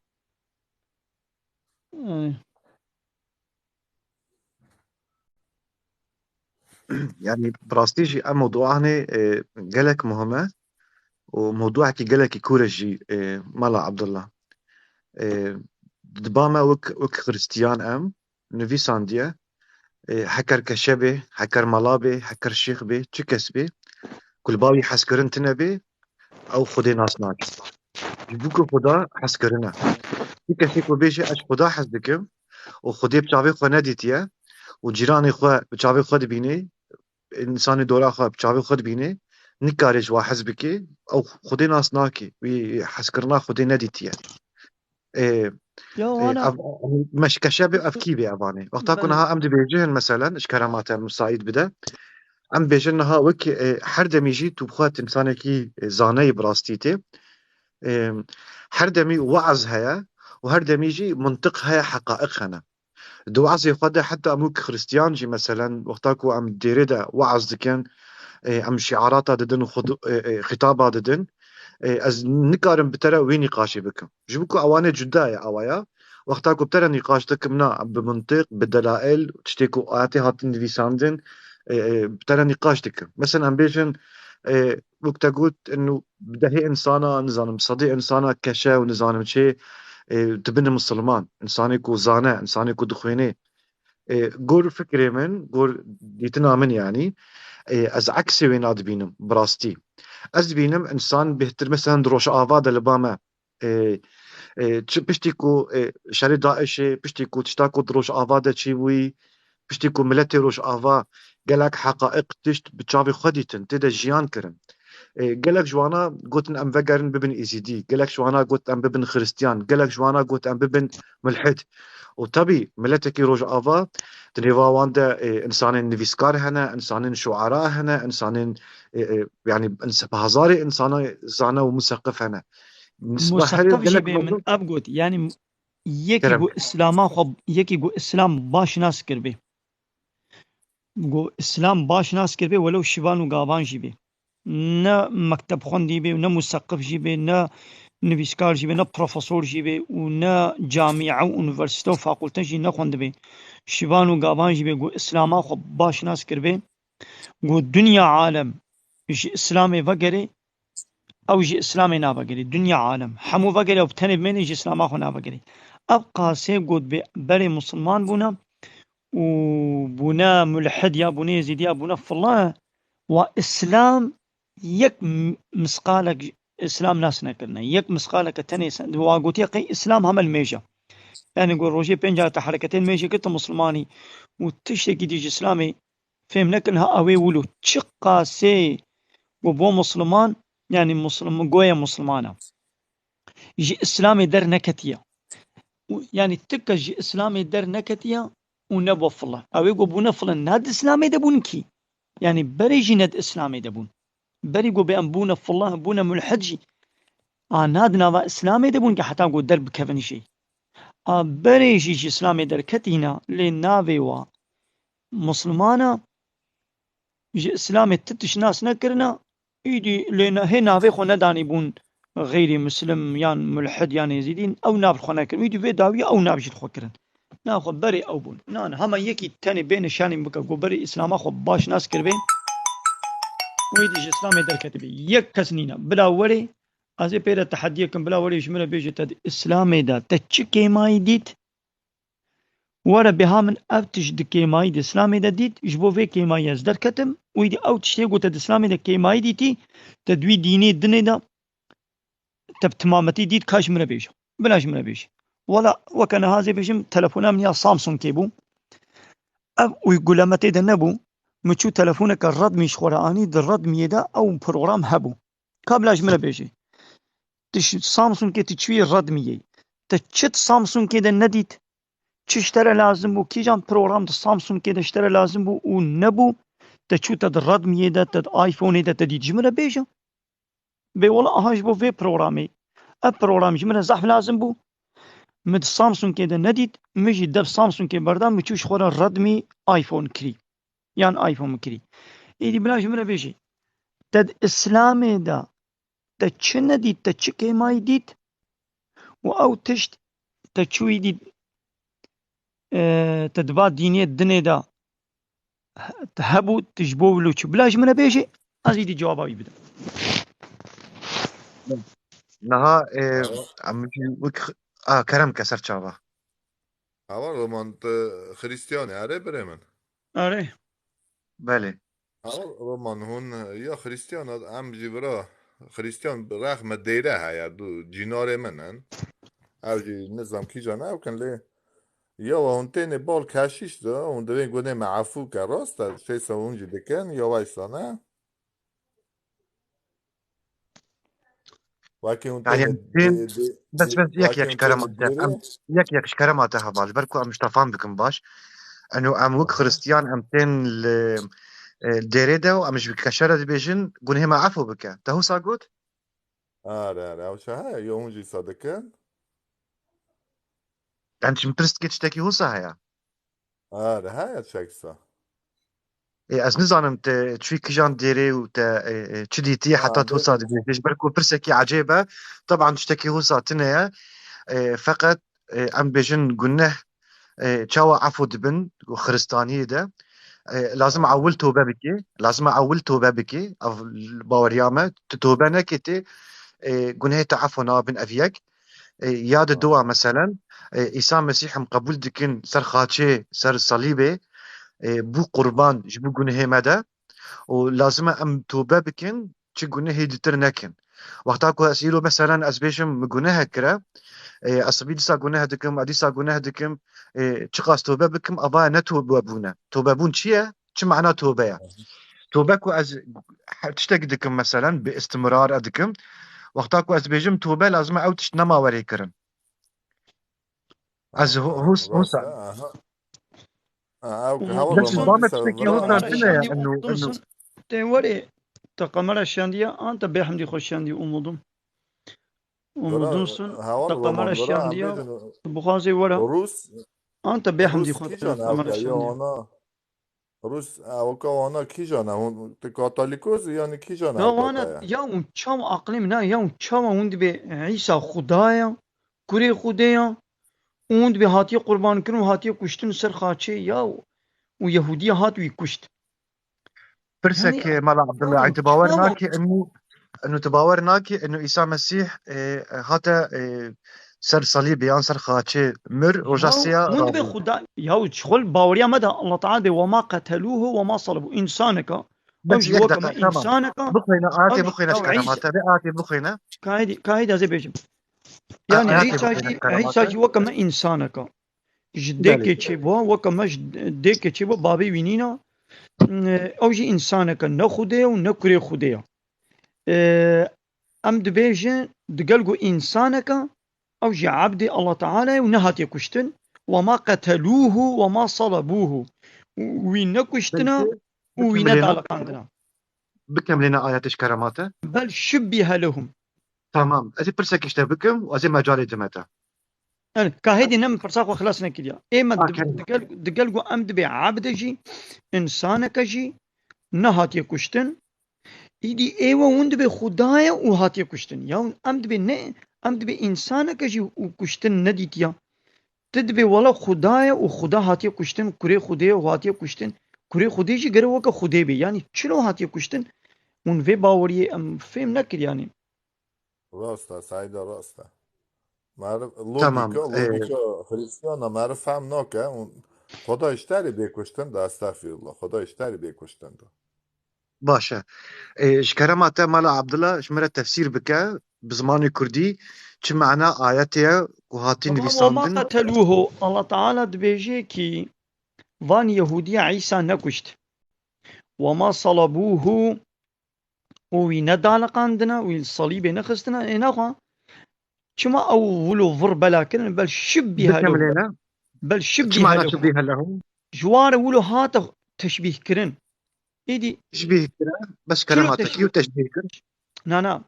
Yani, Yani, bi rastî jî ev mewdûa hinê, e, gelek muhim e û mewdûekî gelekî kûr e jî, e, Mela Abdullah. E, diba me wek, wek Xiristiyan em nivîsandiye, e, heker keşe bê, heker mala bê, heker şêx bê, çi kes bê, ku li ba wî hezkirin tune bê, ew Xwedê nas nake. Ji bo ku Xweda hezkirin e. Ti kesê ku bêje ez Xuda hez dikim û Xwedê bi çavê xwe nedîtiye û cîranê xwe bi çavê xwe dibînê, însanê dora xwe bi çavê xwe dibînê, nikare ji wa hez bike, ew Xwedê nas nake, wî hezkirina Xwedê nedîtiye. Ê, Ya ê, wana ev, ev meşkeşe bê, ev kî bê evanê? Wexta ku Belê. niha em dibêjin, meselen, ji kerema te misaîd bide. Em bêjin niha wek, ê, her demî jî tu bi xwe tu însanekî, ê, zane yî bi rastî tê. Ê, her demî weaz heye û her demî jî mintiq heye, heqaiq hene. Di weazê xwe de heta em wek Xristiyan jî, meselen, wexta ku em dêrê de weaz dikin, ê, em şiarata didin, xud-, ê, ê, xitaba didin, ê, ez nikarim bi te re wê nîqaşê bikim. Ji bo ku ewanê cuda ye awaya, wexta ku bi te re nîqaş dikim, na, em bi mintiq, bi delail, tiştê ku ayetê hatin nivîsandin, ê, ê, bi te re nîqaş dikim. Mesela em bêjin, ê, wek te got, inu bi dehê insana, nizanim, sedê insana keşe û nizanim çê, ê, dibine misilman. Însanê ku zane, însanê ku dixwêne. Ê, gor fikrê min, gor dîtina min yanî, ê, ez eksê wê nadibînim, bi rastî. Ez dibînim însan bêhtir, meselen, di Rojava de li ba me, ê, ê, çi piştî ku, ê, şerê DAIŞê, piştî ku tişta ku di Rojava de çêbûyî, piştî ku miletê Rojava gelek heqaiq tişt bi çavê xwe dîtin, tê de jiyan kirin. Ê, gelek ji wana gotin em vegerin bibin Êzîdî, gelek ji wana got em bibin Xiristiyan, gelek ji wana got em bibin mulhid. Û tabî miletekî Rojava di nêva wan de, ê, însanên nivîskar hene, însanên şuara hene, însanên, ê, ê, yanî ins-, bi hezarê însanê zane û museqif hene. Nisba herê Museqif jî gelek bê min mezin ev got. Yanî yekî Kerem. Ku Îslama xwe, yekî ku Îslam baş nas kiribê. Ku Îslam baş nas kiribê, welew şivan û gavan jî bê. Ne mekteb xwendî bê, ne museqif jî bê, ne nivîskar jî bê, ne profesor jî bê û ne camîe û unîversîte û fakulte jî nexwendibê. Şivan û gavan jî bê, ku Îslama xwe baş nas kiribê. Ku dinya alem ji Îslamê vegerê, ew ji Îslamê navegerê. Dinya alem hemû vegerê, ew bi tenê bimêne ji Îslama xwe navegerê. Ev qasê got bê berê misilman bûne û bûne mulhid ya bûne Êzîdî ya bûne file, wa Îslam yek m-, misqalek Îslam nas nekirine. Yek misqaleke tenê se-, wa gotiye qey Îslam heme li mêj e. Yanî ku rojê pênc te hereketê li mêjê kir, tu misilmanî û tiştekî dî ji Îslamê fêm nekin, ha ew ê wilo çi qasê ku bo misilman, yanî misilm-, goye misilman e. Ji Îslamê derneketiye. Û, yanî ti kes ji Îslamê derneketiye û nebû file. Ew ê ku bûne file, ne di Îslamê de bûn kî. Yanî berê jî ne di Îslamê de bûn. Berî ku bê em bûne file, bûne mulhid jî. A na di nava Îslamê de bûn ki heta ku derbikevin jî. A berê jî ji Îslamê derketîne, lê navê wa misilman e, ji Îslamê ti tişt nas nekirine, îdî lê ne-, hê navê xwe nedanî bûn xeyrî muslim yan mulhid yan êzîdî, ew nav li xwe nekirin. Îdî vê dawiyê ew nav jî li xwe kirin. Nav xwe berê ew bûn. Na, na, hema yekî tenê bê nişanî bike ku berê Îslama xwe baş nas kiribê, wê dî ji Îslamê derketibê. Yek kes nîne. Bila werê, ez ê pê re tehediyê kim, bila werê ji min re bêje te di Îslamê de te çi kêmayî dît? Were biha min ev tişt di kêmayî di Îslamê de dît, ji bo vê kêmayî ez derketim, wî dî ew tiştê ku te di Îslamê de kêmayî dîtî, te di wî dînê dinê de te bi timametî dît, ka ji min re bêje. Bila ji min re bêje. Wela weke niha ez ê bêjim, telefona min ya Samsungê bû. Ev uyguleme tê de nebû. Min çû telefoneke Redmi ji xwe re anî, di Redmiyê de ew program hebû. Ka bila ji min re bêjî. Tu ji Samsungê tu çûyî Redmiyê. Te çi di Samsungê de nedît? Çi ji te re lazim bû? Kîjan program di Samsungê de ji te re lazim bû û nebû? Te çû te di Redmiyê de, te di iPhoneê de te dît. Ji min re bêje. Bê wela aha ji bo vê programê. Ev program ji min re zehf lazim bû. Min di Samsungê de nedît. Min jî dev Samsungê berda, min çû ji xwe re Redmi iPhone kirî. Yan iPhone min kirî. Êdî bila ji min re bêjî. Te di Îslamê de te çi nedît, te çi kêmayî dît? Û ew tişt te çûyî dît, e, te di va dînê dinê de he-, te hebû, tu ji bo wilo çû. Bila ji min re bêjî, ez êdî cewaba wî bidim. Niha, e, Awa, em jî wek x-, a, kerem ke ser çava. awa Roman, tu Xristiyan î, erê birê min? Erê. Belê. Awa Roman, hûn ya Xristiyan, em jî vira Xristiyan rexme dêre heye, du cînarê min in. Ew jî nizam kîjan ew kin lê. Ya we hûn tênê bal keşîş de, hûn divên gunê me efû ke, rast e, şeysa hûn jî dikin, ya weysa ne? Wekî hûn Yani, tênê em tên, dê-, dê-, bes, bes, yek, wekî yek hûn ji kerema tênê te, em, dêrê. Yek, yek ji kerema te heval, ji ber ku em ji te fam bikin baş. Eno, em wek Aha. Xiristiyan, em tên li, e, dêrê de û em ji keşe re dibêjin, gunhê me efû bike. Te wisa got? Are, are, ew çi heye, yo hûn jî wisa dikin? Em ji min pirs dike tiştekî wisa heye? Are, heye tiştek wisa. Ê, ez nizanim te çûyî kijan dêrê û te, e, e, çi dîtiye heta tu wisa dibêjî. Ji ber ku pirsekî ecêb e, teban tiştekî wisa tune ye. E, feqet, e, em bêjin guneh, e, çawa efû dibin û xiristaniyê de, e, lazim e ewil tobe bikî. Lazim e ewil tobe bikî. Ev baweriya me. Tu tobe nekî tê, e, gunehê te efû nabin, ev yek. E, ya di dua meselen, e, Îsa Mesîh em qebûl dikin ser xaçê, ser salîbê, e, bû qurban ji bo gunehê me de û lazim e em tobe bikin, çi gunehê dîtir nekin. Wexta ku ez îro meselen ez bêjim min guneh kire, e, ez sibî dîsa guneh dikim, ez dîsa guneh dikim, e, çiqas tobe bikim, ava ne tobe bûne. Tobebûn çi ye? Çi mana tobe ye? Tobe ku ez he-, tiştek dikim, meselen, bi istimrar e dikim. Wexta ku ez dibêjim tobe, lazim e ew tişt nema werê kirin. Ez hu-, hus-, husa. Rast e, aha. Ha, ew ki heval Bes, Roman ba me dîsa tiştekî vira husa tine ya, şandî eno, eno. Tê werê, te kamera şandiye, an te bêhemdî xwe şandiye, umudum. Umudun sun, heval te kamera Roman vira, em şandiye, bêjin tu bixwazê were. Rûs, an te bêhemdî Rûs xwe te kîjan kamera ew ke, ya şandiye. Ona? Rûs, e, weka wana kîjan e? Hûn, tu Katolîkoz î, yanî kîjan e Ya ew wana, kata ye? Ya hûn çawa aqilê min e, ya hûn çawa hûn dibê Îsa Xuda ye, kurê Xwedê ye, û hûn dibê hatiye qurban kirin û hatiye kuştin ser xaçê ya û Yehûdiya hat wî kuşt. Pirsek, yanî, e, Mala Abdullah, ya hûn ey tu bawer çawa nakî enû, enû tu bawer nakî enû Îsa Mesîh, e, e, hate, e, ser salîbê yan ser xaçê mir, roja Ya sêya hûn dibê rabû. Xuda, ya ji xwe li baweriya me de Allah Teala dê, "Ve ma qetelûhu ve ma salabû." Însaneka, ew Bes jî yek weke me deqa, tamam. Însaneka, Bixwîne, ayetê ew jî, bixwîne ew ji kerema Îsa te, vê ayetê bixwîne. Ka hêdî, ka hêdî ez ê bêjim. A, Yanî ayetê Îsa bixwîne jî, ji kerema Îsa te. Jî weke me însaneka. Ji Belê. Dêkê çêbû, weke me ji dêkê çêbû, babê wî nîna. Ew jî însaneka, ne Xwedê ye û ne kurê Xwedê ye. Ee, em dibêjin, digel ku însaneka, ew jî ebdê Allah Teala ye û nehatiye kuştin. "Ve ma qetelûhu ve ma salabûhu." Û wî nekuştina Belkî û wî bikim lêna, nedaliqandina. Bikim lêna ayetê ji kerema te. Bel şubbihe lehum. Tamam. Ez ê pirsekî ji te bikim û ez ê mecalê dime te. Yani, ka hêdî ne min pirsa xwe xilas nekiriya. Ê me Ha, di-, kerem. Digel, digel ku em dibê ebde jî, însaneke jî nehatiye kuştin. Îdî ê we hûn dibê Xuda ye û hatiye kuştin. Ya hûn em dibê ne, em dibê însaneke jî û kuştin nedîtiya. Ti dibê wela Xuda ye û Xuda hatiye kuştin, kurê Xwedê ye û hatiye kuştin. Kurê Xwedê jî gere weke Xwedê bê. Yanî çilo hatiye kuştin? Hûn vê baweriyê em fêm nekir yanî. Rast e, Seîda, rast e. Merif, Tamam, logîka, e, logîka Xrîstiyana merif fehm nake. Hûn Xwedayê ji te rê bê kuştin de, estexfirullah. Xwedayê ji te rê bê kuştin de. Baş e. E, ji kerema te Mala Abdullah ji min re tefsîr bike, bi zimanê kurdî, çi mana ayetê ye ku hatî Ama nivîsandin? "Ve ma qetelûhu", Allah Teala dibêje ki van Yehûdiya Îsa nekuşt. "Ve ma salabûhu", û wî nedaliqandina, wî li salîbê nexistina, ê naxwe. Çima ew wilo vir bela kirin? Bel şibbihe Bikim lehum. Lêne. Bel Çi şibbihe mana lehum. Şibbihe lehum? Ji wan re wilo hate teşbîh kirin. Îdî Teşbîh kire, bes çilo kerema te kî teşbîh? Teşbîh kir? Na, na.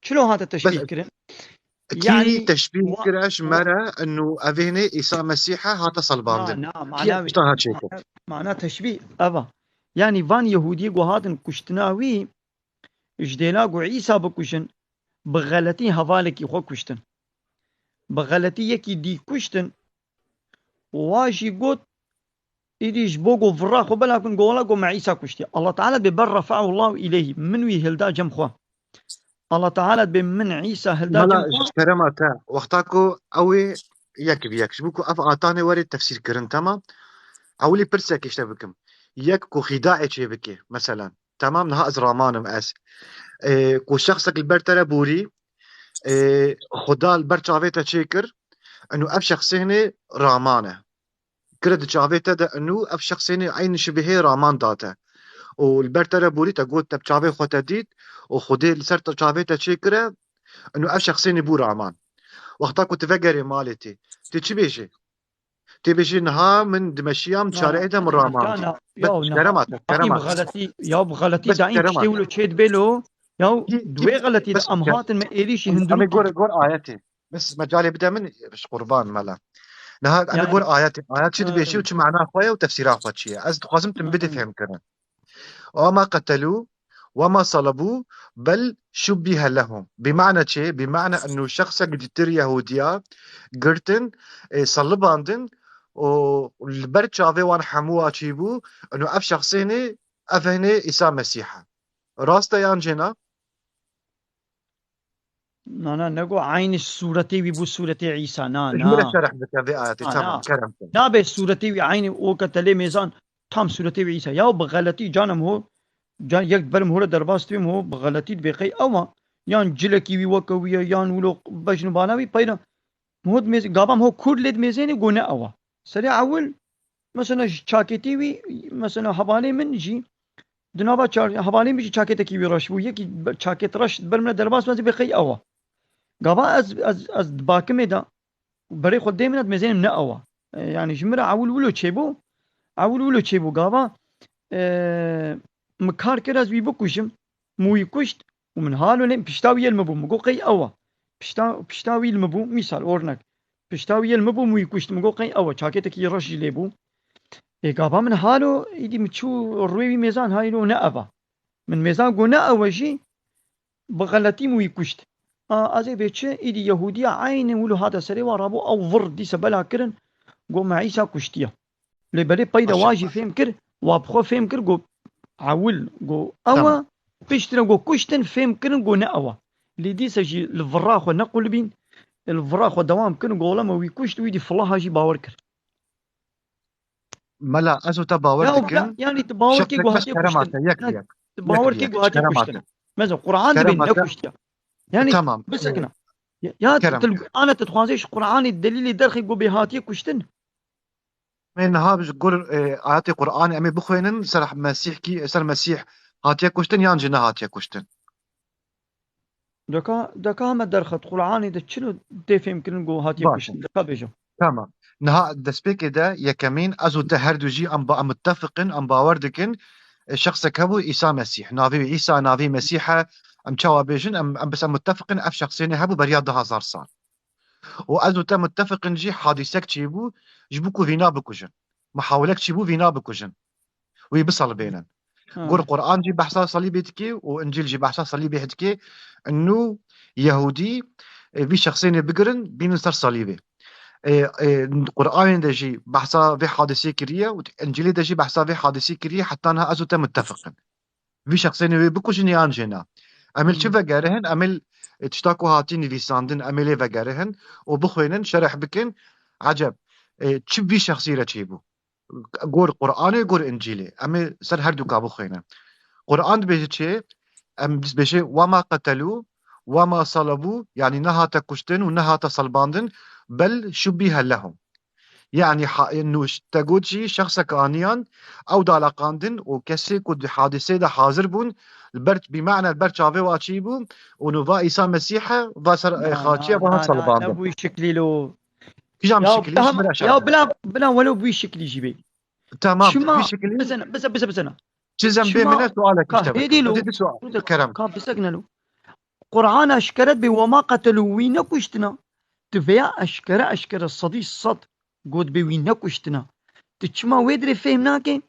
Çilo hate Bes teşbîh kirin? Kî Yani, teşbîh wa-, kire ji me wa- re, inu evênê Îsa Mesîh e hate Na, salbandin? Na, Kî mana wî, tişta ha çêkir? Mana, mana teşbîh eva. Yani van Yehûdiyê ku hatin kuştina wî, ji dêla ku Îsa bikuşin, bi xeletî hevalekî xwe kuştin. Bi xeletî yekî dî kuştin, wa jî got, îdî ji bo ku vira xwe bela kun, got, "Wela got me Îsa kuştiye." Allah Teala bê ber, "Refa'ehullahu ileyhi." Min wî hilda cem xwe. Allah Teala bê min Îsa hilda Mala, cem xwe. Ji kerema te, wexta ku ew ê yek bi yek, ji bo ku ev atanê were tefsîr kirin, temam? Ewilî pirsek ji te bikim. Yek ku xîdaê çê bike, meselen. Temam, niha ez ramanim ez. Ê, ku şexsek li ber te re borî, ê, Xuda li ber çavê te çêkir, Eno ev şexsênê raman e. Kire di çavê te de eno ev şexsênê eynî şibihê raman date. Û li ber te re borî te got te bi çavê xwe te dît û Xwedê li ser te çavê te çêkire, eno ev şexsênê bû raman. Wexta ku tu vegerê malê tê, tê çi bêjê? Tê bêjê niha min dimeşiyam çareyê de min raman dît. Bes kerema te, kerema te. Xeletî, ya bi xeletî Bes da kerema te. Wilo çê dibê lo. Ya Hî, hî, duê xeletî de bes em ker- hatin me êrîşî Em ê Hindû gor, gor ayetê. Bes mecalê bide min ji qurban mela. Niha em ê Yani- gor ayetê. Ayet çi dibêjî û çi mana xwe ye û tefsîra xwe çi ye? Ez dixwazim tu min bidî fêhm kirin. وما قتلوه وما صلبوه بل شبه لهم. Bi mana çi? Bi mana eno şexsek ji tir Yehudiya girtin, e, salibandin û li ber çavê wan hemû wa çî bû, eno ev şexsênê, ev hinê Îsa Mesîh e. Rast e yan jê na? Na, na, ne got eynî sûretê wî bû sûretê Îsa. Na, Ji min re na. şerh bike vê ayetê. Na, Tamam, na. kerem te. Nabe sûretê wî eynî o ke te lê mêzan tam sûretê wî Îsa. Ya bi xeletî canem ho, can yek berim ho re derbas dibêm ho, bi xeletî dibê qey ew a. Yan cilekî wî weke wî ye, yan wilo bejn û bana wî peyda. Ho dimêz-, gava ho kur lê dimêzênê go ne ew a. Serê ewil, mesela ji çakêtê wî, mesela hevalê min jî, di nava çar-, hevalê min jî çakêtekî wî reş bû. Yekî be-, çakêt reş ber min re derbas bû, ez ê bê qey ew a. Gava ez, ez, ez di bakimê de berê xwe dê min re dimêzênim ne ew a. E, yani ji min re ewil wilo çêbû, ewil wilo çêbû. Gava, e, min kar kir ez wî bikujim, min wî kuşt, û min halo lê pişta wî yê li min bû. Min got qey ew a. Pişta, pişta wî li min bû. Mîsal, ornek. Pişta wî yê li min bû, min wî kuşt. Min got qey ew a. Çakêtekî reş jî lê bû. Ê, gava min halo, îdî min çû rûyê wî mêzan, haylo ne ev a. Min mêzan got ne ew e jî, bi xeletî min wî kuşt. A, ez ê bê çi? Îdî Yehûdiya eynî wilo hate serê wa rabû, ew vir dîse bela kirin, got me Îsa kuştiye. Lê belê peyda wa jî fêm kir, wa bi xwe fêm kir, got ewil, got ew e, Tamam. piştre got kuştin, fêm kirin, got ne ew e. Lê dîse jî li vira xwe nequlibîn, li vira xwe dewam kirin, got wele me wî kuşt, wî dî filaha jî bawer kir. Mela, ez û te bawer Ya, dikin. ya, yani tu bawer Şek kê tek got bes hatiye kerema kuştin. te, yek Yani yek. tu Yek bawer kê yek. got hatiye Kerema kuştin. te. Meza Qur'an Kerema dibê te. nekuştiye. Yani Tamam. bisekine. Ya, ya Kerem. tu ana tu dixwazê ji Qur'anê delîlê derxê got bê hatiye kuştin. Em ê niha ji gor, e, ayetê Qur'anê em ê bixwênin ser Mesîh kî, ser Mesîh hatiye kuştin yan jî nehatiye kuştin? Deka, deka me derxet Qur'anê de çilo tê fêmkirin ku hatiye Baş. kuştin. Deka bêjim. Tamam. Niha destpêkê de yekemîn ez û te her du jî em ba em muttefiqin, em bawer dikin, e, şexsek hebû Îsa Mesîh. Navê wî Îsa, navê Mesîh e. Em çawa bêjin? Em, em bes em muttefiqin ev şexsênê hebû beriya du hezar sal. Û ez û te muttefiqin jî hadîsek çêbû, ji bo ku vîna bikujin. Muhawilek çêbû vîna bikujin. Wî bisalibênin. Ha. Gur Qur'an jî behsa salîbê dike û Încîl jî behsa salîbê dike. Inu Yehûdî, e, vî şexsênê bigirin, bînin ser salîbê. E, e, Qur'anê de jî behsa vê hadisê kiriye û Încîlê de jî behsa vê hadisê kiriye, heta niha ez û te muttefiqin. Vî şexsênê wê bikujin yan jê na. Em ê li çi Hmm. vegerihin? Em ê li, e, tişta ku hatî nivîsandin, em ê lê vegerihin û bixwênin, şerh bikin. Eceb, e, çi vî şexsî re çêbû? Gor Qur'anê, gor Încîlê. Em ê ser her duka bixwênin. Qur'an dibêje çi? Em dibêje, "Wema qetelû, wema salabû", yanî nehate kuştin û nehate salbandin, "bel şubbihe lehum." Yanî ha-, nû ş-, te got jî şexsek aniyan, ew daleqandin û kesê ku di hadisê de hazir bûn, li ber, bi mane li ber çavê wa çî bû û nû va Îsa Mesîh e, va ser, e, Na, xaçiye, na, va na, na, salibandin. Ne bu şeklî lo. Kîjan Ya, şeklî? Ji min re şerh ya, bide. Bila, bila welo bu şeklî jî bê. Tamam, Çima, bu şeklî. Bizene, bize, bize, bizene. Çi zembê Çima, min e, sualek ka, işte bak. Hêdî lo. Hadi bir sual. Kerem. Ka, bisekne lo. Qur'an eşkere dibê wema qetelû wî nekuştina. Tu vêya eşkere eşkere sedî sed got bê wî nekuştina. Tu çima wê dirê fêhm nake?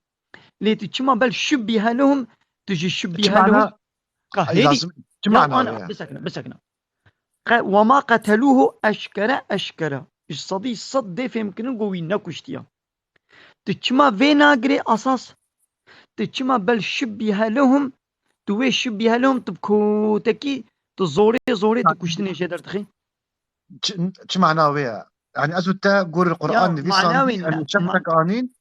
Lê tu çima bel şubbihe lehum, tu ji şubbihe lehum. Ka hêdî. Lazim, çi mana ana, ya? Bisekine, bisekine. Qe-, wema qetelûhu eşkere eşkere. Ji sedî sed dê fêmkirin ku wî nekuştiye. Tu çima vê nagirê esas? Tu çima bel şubbihe lehum? Tu wê şubbihe lehum, tu bi kotekî, tu zorê zorê tu kuştinê jê derdixî? Çi, çi mana wê ye? Yani ez û te gor Qur'an nivîsandî, eno şexsek anîn,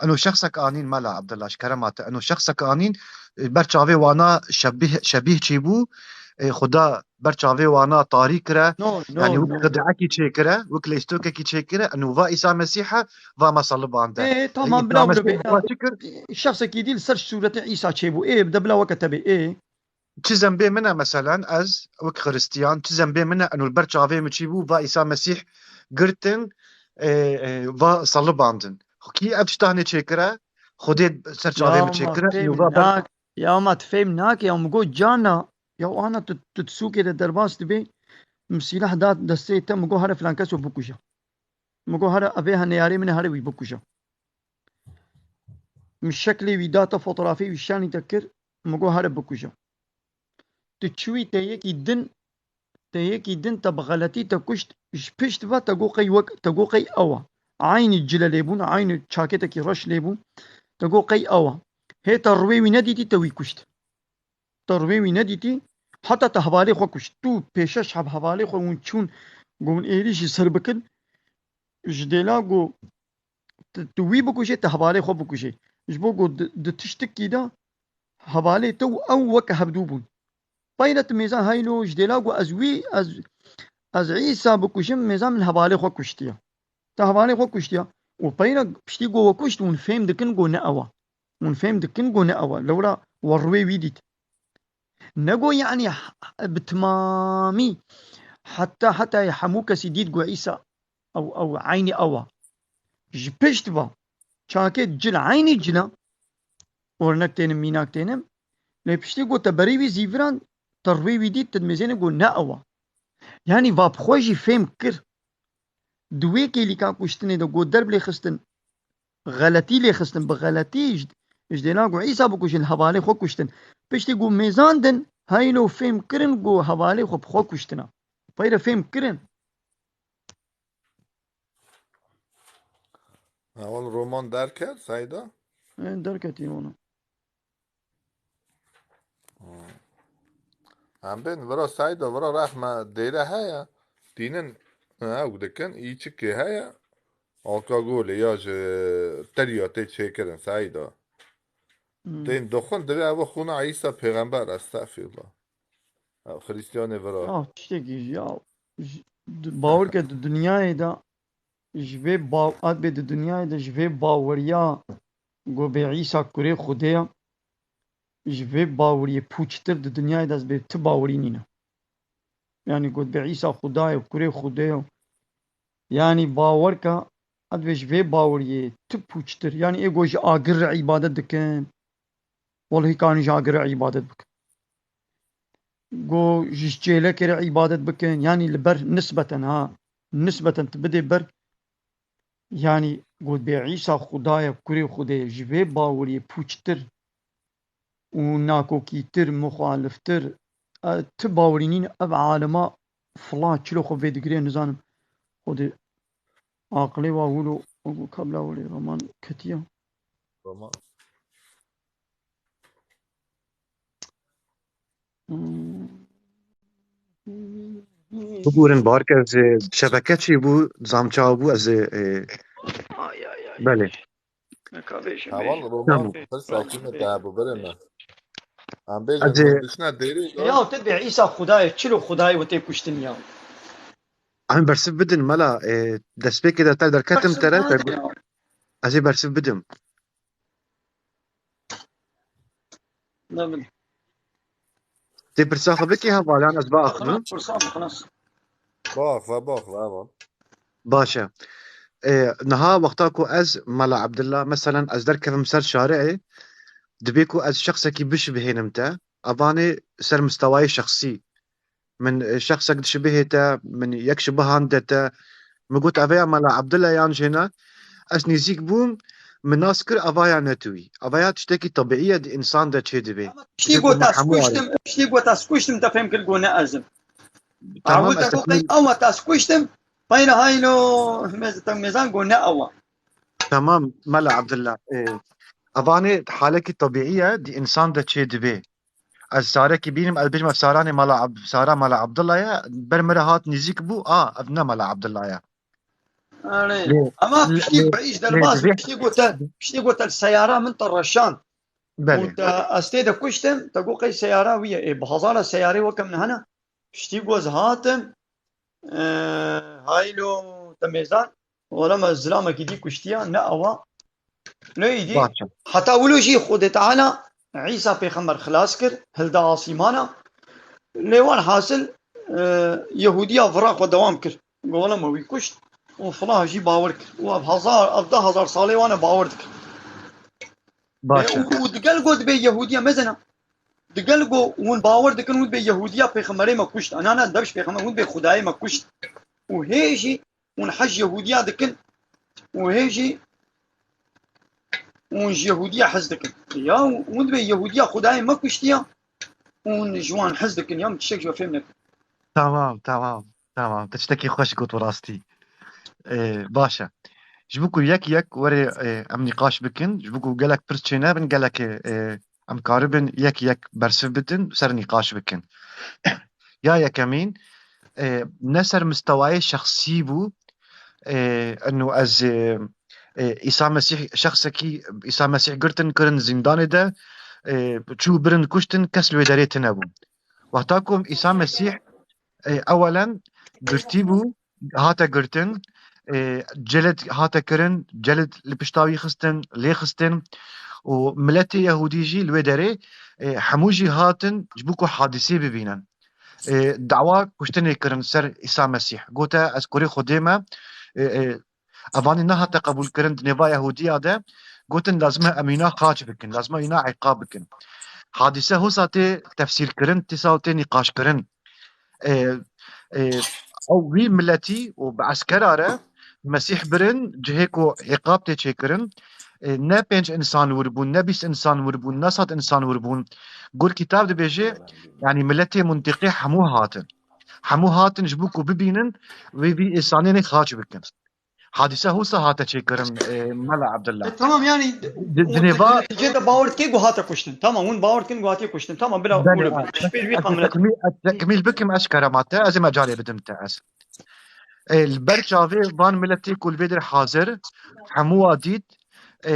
eno şexsek anîn, Mela Abdullah, ji kerema te, eno şexsek anîn, e, ber çavê wana şebîh, şebîh çî bû, e, Xuda ber çavê wana tarî kire, No, no, yanî wek no. xidekî çêkire, wek lêstokekî çêkire, eno va Îsa Mesîh e, va me salibande. Ê, tamam, Îsa bila Mesîh bile. Va çi kir? Şexsekî dî li ser sûretê Îsa çêbû. Ê, de bila weke te bê. Ê. Çi zembê min e, meselen, ez wek Xiristiyan, çi zembê min e, eno li ber çavê min çî bû, va Îsa Mesîh girtin, e, e, va salibandin. Kî ev tişta hinê çêkire? Xwedê ser çavê Ya min ma çêkire, fêm eno va ber nak-, ya ma tu fêm nake, ya min got cana, ya ana tu, tu di sûkê de derbas dibê, min sîlah da destê te, min got here filan kes û bikuje. Min got here evê heneyarê min e, here wî bikuje. Min şeklê wî da te, fotografê wî şanî te kir, min got here bikuje. Tu çûyî te yekî din, te yekî din te bi xeletî te kuşt, ji pişt ve te got qey wek, te got qey ew e. Eynî cile lê bûn, eynî çaketekî reş lê bûn. Te got qey ew e. Hê te rûyê wî nedîtî te wî kuşt. Te rûyê wî nedîtî, heta te hevalê xwe kuşt. Tu pêşeş heb hevalê xwe hûn çûn, got hûn êrîşî ser bikin. Ji dêla got tu, tu wî bikujê, tu hevalê xwe bikujê. Ji bo ku di, di tiştikî de hevalê te û ew weke hevdû bûn. Peyre tu mêza heylo ji dêla ku ez wî, ez, ez Îsa bikujim, mêza min hevalê xwe kuştiye. Te hevalê xwe kuştiye. Û peyre piştî ku we kuşt, hûn fêm dikin ku ne ew e. Hûn fêm dikin ku ne ew e. Lewra we rûyê wî dît. Nego yani h-, bi timamî heta, heta hemû kesî dît ku Îsa ew, ew eynî ew e. Ji pişt ve çakê cil eynî cil e. Ornek tênim, mînak tênim. Lê piştî ku te berî wî zîviran, te rûyê wî dît, te dimêzêne ku ne ew e. Yani va bi xwe jî fêm kir. Di wê kêlîka kuştinê de ku derb lê xistin, xeletî lê xistin, bi xeletî ji, ji dêla ku Îsa bikujin, hevalê xwe kuştin. Piştî ku mêzandin, heylo fêm kirin ku hevalê xwe bi xwe kuştina. Peyre fêm kirin. Heval roman derket, Seyda? Ê, derketî ona. Hmm. Em bên vira Seyda, vira rehme dêre heye. Dînin, ew dikin, îçikê heye. Alkagolê ya ji teriya tê çêkirin Seyda. Hmm. Tên dixwin, divê ev xûna Îsa pêxember, estexfirullah. Ev Xristiyanê vira. Ya, tiştekî, ya, ji, di, bawer ke di dinyayê de ji vê baw-, adbê di dinyayê de ji vê baweriya ku bê Îsa kurê Xwedê ye, ji vê baweriyê pûçtir di dinyayê de ez bê ti bawerî nîne. Yani ku bê Îsa Xuda ye, kurê Xwedê ye. Yani bawer ke, adbê ji vê baweriyê ti pûçtir. Yani ê ku ji agir re îbadet dikin. Welehî karin ji agir re îbadet bikin. Go ji çêlekê re îbadet bikin. Yanî li ber nisbeten ha. Nisbeten tu bidê ber. Yanî got bê Îsa Xuda ye, kurê Xwedê ye. Ji vê baweriyê pûçtir û nakokîtir, muxaliftir, e, ti bawerî nîn, ev alema fila çilo xwe vê digirê, nizanim. Xwedê aqilê wa wilo, wilo kabla wilo roman ketiya. Roman. Hmm. Biborin, bar ke ez, e, şebeke çî bû, zam çawa bû, ez, e, e, Ay, ay, ay. Belê. Neka vêjim, Heval vêjim. Roman, Tamam. Pirsakî me te hebû, birê me. Em bêjin, Ez ê hûn dişine dêrê de. Ya te bê Îsa Xuda ye, çilo Xuda ye, we tê kuştin ya. Em bersiv bidin, mela, e, destpêkê de te derketim Bersiv tere, te nade gu-, ya. Ez ê bersiv bidim. Ne bileyim. Tê pirsa xwe bikî hevalan, ez biaxivim. Xelas, pirsa xelas. Biaxive, biaxive, heval. Baş e. E, niha wexta ku ez, Mela Abdullah, meselen ez derkevim ser şarê, dibê ku ez şexsekî bişibihênim te, evanê ser mistewayê şexsî. Min, e, şexsek dişibihê te, min yek şibihan de te. Min got, "Eve ya Mela Abdullah yan jêna?" Ez nêzîk bûm, min nas kir, "Ava ya ne tu yî." Ava ya tiştekî tebîî ye, di însan de çê dibê. Piştî got ez kuştim, piştî got ez kuştim, te fêm kir got ne ez im. Tamam, Awil te ez got qey ew e, ez kuştim, peyre haylo, mêz-, te mêzan got ne ew e. Tamam, Mela Abdullah. E, evanê halekî tebîî ye, di însan de çê dibê. Ez sarekî bînim, ez bêjim, ev saranê Mala Ab-, sara Mala Abdullah ye, ber min re hat nêzîk bû, a, ev ne Mala Abdullah ye. Erê. Lê, Ama lê, piştî lê, ku îş lê derbas, divê piştî ku te, piştî ku te seyara min te reşand. Û te, ez tê de kuştim, te got qey seyara wî ye. Ê, bi hezara seyarê weke min hene. Piştî ku ez hatim, e, haylo te mêzar, wala me zilamekî dî kuştiya, ne ewa. Ne îdî. Baş e. Heta wilo jî Xwedê Teala Îsa pêxember xilas kir, hilda asîmana. Lê wan hasil, e, Yehûdiya vira xwe dewam kir. Got, wala me wî kuşt û filan jî bawer kir. Û ev hezar, ev deh hezar salê wan e bawer dikir. Baş e. Û, û digel got dibê Yehûdiya mezena. Digel got hûn bawer dikin, hûn dibê Yehûdiya pêxemberê me kuşt. Ana ne, devş pêxember, hûn dibê Xwedayê me kuşt. Û hê jî hûn hej Yehûdiya dikin. Û hê jî hûn ji Yehûdiya hez dikin. Ya hûn dibê Yehûdiya Xwedayê me kuştiya. Hûn ji wan hez dikin. Ya min tiştek ji we fêm nekir. Tamam, tamam, tamam. Tiştekî xweş got bi rastî. Ee, baş e. Ji bo ku yek yek were, e, em nîqaş bikin, ji bo ku gelek pirs çênebin, gelek, e, em karibin yek yek bersiv bidin, ser nîqaş bikin. Ya yekemîn, e, ne ser mistewayê şexsî bû, e, eno ez, e, e, Îsa Mesîh, şexsekî Îsa Mesîh girtin, kirin zîndanê de, e, çû birin kuştin, kes li wê derê tine bû. Wexta ku Îsa Mesîh, e, ewelen girtî bû, hate girtin, e, celid hate kirin, celid li pişta wî xistin, lê xistin û miletê Yehûdî jî li wê derê, e, hemû jî hatin ji bo ku hadîsê bibînin. E, dawa kuştinê kirin ser Îsa Mesîh. Gote, ez kurê Xwedê me, e, e, evanî nehate qebûlkirin di nêva Yehûdiya de, gotin, lazim e em wîna xaç bikin, lazim e wîna îqab bikin. Hadîse hosa tê tefsîrkirin, tîsa tê nîqaşkirin. E, e, ew wî miletî û bi eskera re Mesîh birin, cihê ku îqab tê çêkirin, e, ne pênc insan wir bûn, ne bîst insan wir bûn, ne sed insan wir bûn. Gur kitab dibêje, yanî miletê mintiqê hemû hatin. Hemû hatin ji bo ku bibînin, wê vî însanê nê xaç bikin. Hadîse hosa hate çêkirin, e, Mela Abdullah. E, tamam, yani, di, di nêva, neticede bawer dikê ku hate kuştin. Tamam, hûn bawer dikin ku hatiye kuştin. Tamam, bila, belê, wilo, ez, pişt pêş vî ez qamine. Tekmîl, ez tekmîl bikim, ez kerema te, ez ê mecalê bidim te ez. E, li ber çavê van miletê ku li vê dir hazir, hemû wa dît, e,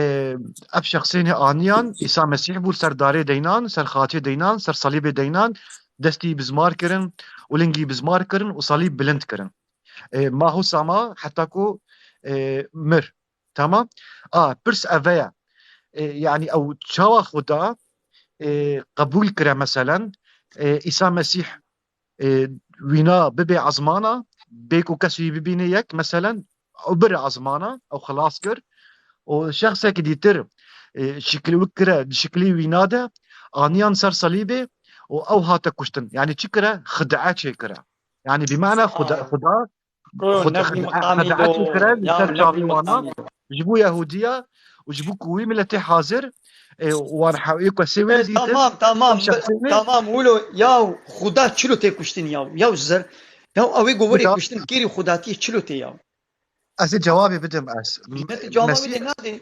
ev şexsênê aniyan, Îsa Mesîh bû, ser darê deynan, ser xatiyê deynan, ser salîbê deynan, destî bizmar kirin û lingî bizmar kirin û salîb bilind kirin. E, ma hosa ma heta ku, e, mir. Tamam? A, pirs eve ye. E, yanî ew çawa Xuda, e, qebûl kire meselen, e, Îsa Mesîh, e, wîna bibe ezmana, bê ku kes wî bibîne yek, meselen, ew bire ezmana, ew xilas kir. Û şexsekî dîtir, e, şikil wik kire, di şiklî wîna de, aniyan ser salîbê û ew hate kuştin. Yanî çi kire? Xid'e çêkire. Yanî bi mana Xuda, Aa. Xuda, Ko, Xuda ne xid'e, miqamî xid'e do, çêkire, li ya ser ne çavî wana, miqamî do. Ji bo Yehûdiya û ji bo ku wî miletê hazir, e, wan he-, ê ku sê wê E, dîtin, tamam, tamam, şexsê wê. Tamam, wilo, ya Xuda çilo tê kuştin ya, ya zer, ya ew ê ku werê Xuda kuştin kêrî Xudatiyê çilo tê ya. Ez ê cewabê bidim ez. Qîmetê cewabê Mesîh lê nadê.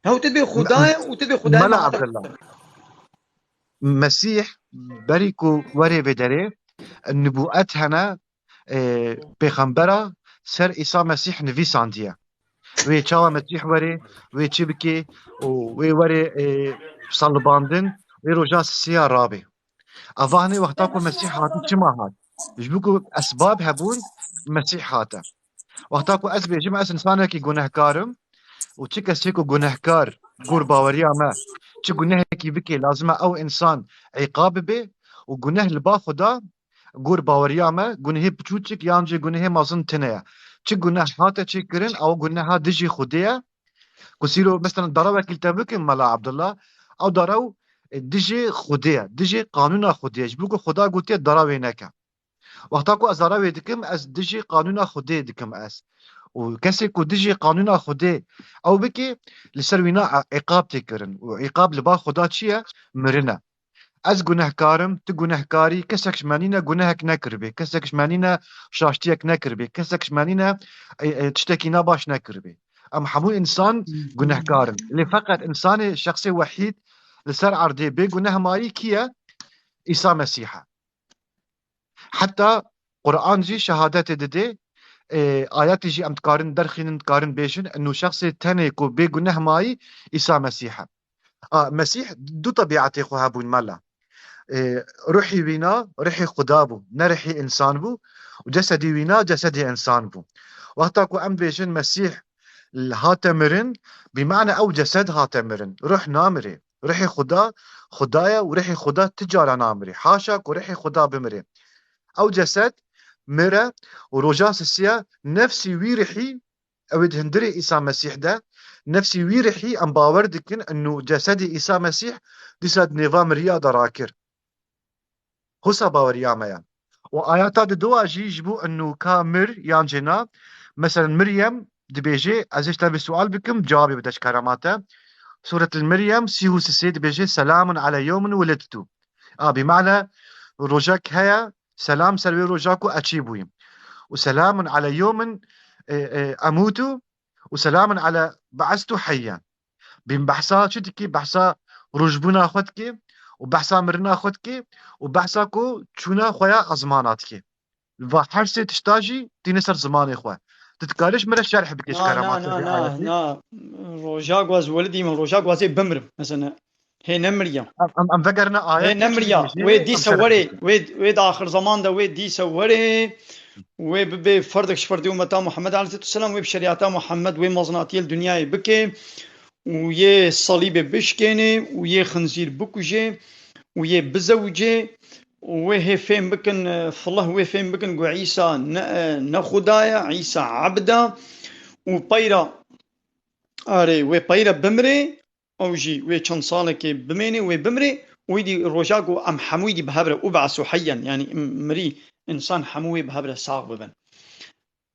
Hew tu dibê Xuda ye û tu dibê Xuda ye Mela Abdullah. Mesîh berî ku werê vê derê, nibûet hene, e, pêxembera ser Îsa Mesîh nivîsandiye. Wê çawa Mesîh werê, wê çi bikê û wê werê, e, salibandin, wê roja sisiya rabê. Eva hinê wexta ku Mesîh hatî çima hat? Ji bo ku esbab hebûn Mesîh hate. Wexta ku ez bêjim ez însanekî gunehkar im û çi kesê ku gunehkar gor baweriya me çi gunehekî bike lazim e ew însan îqab bibe û guneh li ba Xuda gor baweriya me gunehê piçûçik yan jî gunehê mezin tune ye. Çi guneh hate çêkirin ew guneha dijî Xwedê ye. Ku sîro, mesela, dara wekî li te bikim, Mela Abdullah, ew dara ew, e, dijî Xwedê ye, dijî qanûna Xwedê ye. Ji bo ku Xweda gotiye dara wê neke. Wexta ku ez dara wê dikim, ez dijî qanûna Xwedê dikim ez. Û kesê ku dijî qanûna Xwedê ew bike, li ser wîna e-, îqab tê kirin. Û îqab li ba Xweda çi ye? Mirin e. Ez gunehkar im, tu gunehkar î, kesek ji me nîne gunehek nekiribê, kesek ji me nîne şaştiyek nekiribê, kesek ji me nîne, e, e, tiştekî nebaş nekiribê. Em hemû însan gunehkar in. Lê feqet însanê şexsê wehîd li ser erdê bê guneh mayî kî ye? Îsa Mesîh e. Heta Quran jî şehadetê didê, e, ayetê jî em dikarin derxînin, dikarin bêjin, eno şexsê tenê ku bê guneh mayî Îsa Mesîh e. A, Mesîh du tebîetê xwe hebûn mela. E, ruhî wîna, ruhî Xuda bû, ne ruhî însan bû û cesedî wîna, cesedî însan bû. Wexta ku em dibêjin Mesîh hate mirin, bi mane ew cesed hate mirin. Ruh namire. Ruhê Xuda, Xuda ye û ruhê Xuda ti cara namire. Haşa ku ruhê Xuda bimire. Ew cesed mire û roja sisiya nefsî wî ruhî, ew ê di hundirê Îsa Mesîh de, nefsî wî ruhî em bawer dikin, inu cesedê Îsa Mesîh dîsa di nêva miriya de rakir. Hosa baweriya me ye. Û ayata di dua jî ji bo inu ka mir yan jê na, meselen Miryem dibêje, ez ê ji te vê sual bikim, cewabê bide ji kerema te. Sûretil Miryem sî û sisê dibêje, "Selamun ale yewmin wulidtu." A, bi mane rojek heye, selam ser wê roja ku ez çêbûyim. Û selamun ale yewmin, e, e, emutu û selamun ale be'estu heyyen. Bin behsa çi dikî? Behsa rojbûna xwe dikî û behsa mirina xwe dikî û behsa ku çûna xwe ya ezmana dikî. Va her sê tişta jî tîne ser zimanê xwe. Tu dikarî ji min re şerh bikî ji Na, kerema na, te na, vê na, ayetê? Na. Roja ku ez welidî me, roja ku ez ê bimrim. Mesela, hê nemiriya. Em, em, em vegerine ayet Hê nemiriya. Wê dîse werê, wê, wê di axir zaman de wê dîse werê, wê bibe ferdek ji ferdê ummeta Muhammed aleyhisselatu vesselam, wê bi şerîata Muhammed, wê mezinatiyê li dinyayê bike û yê salîbê bişkêne û yê xinzîr bikuje û yê bizewicê û wê hê fêm bikin, e, filih wê fêm bikin ku Îsa ne, e, ne Xuda ye, Îsa ebd e û peyra, arê, wê peyra bimrê, ew jî wê çend salekê bimêne, wê bimrê û îdî roja ku em hemû îdî bi hev re, "Ub'esu heyyen", yanî mirî însan hemû wê bi hev re sax bibin.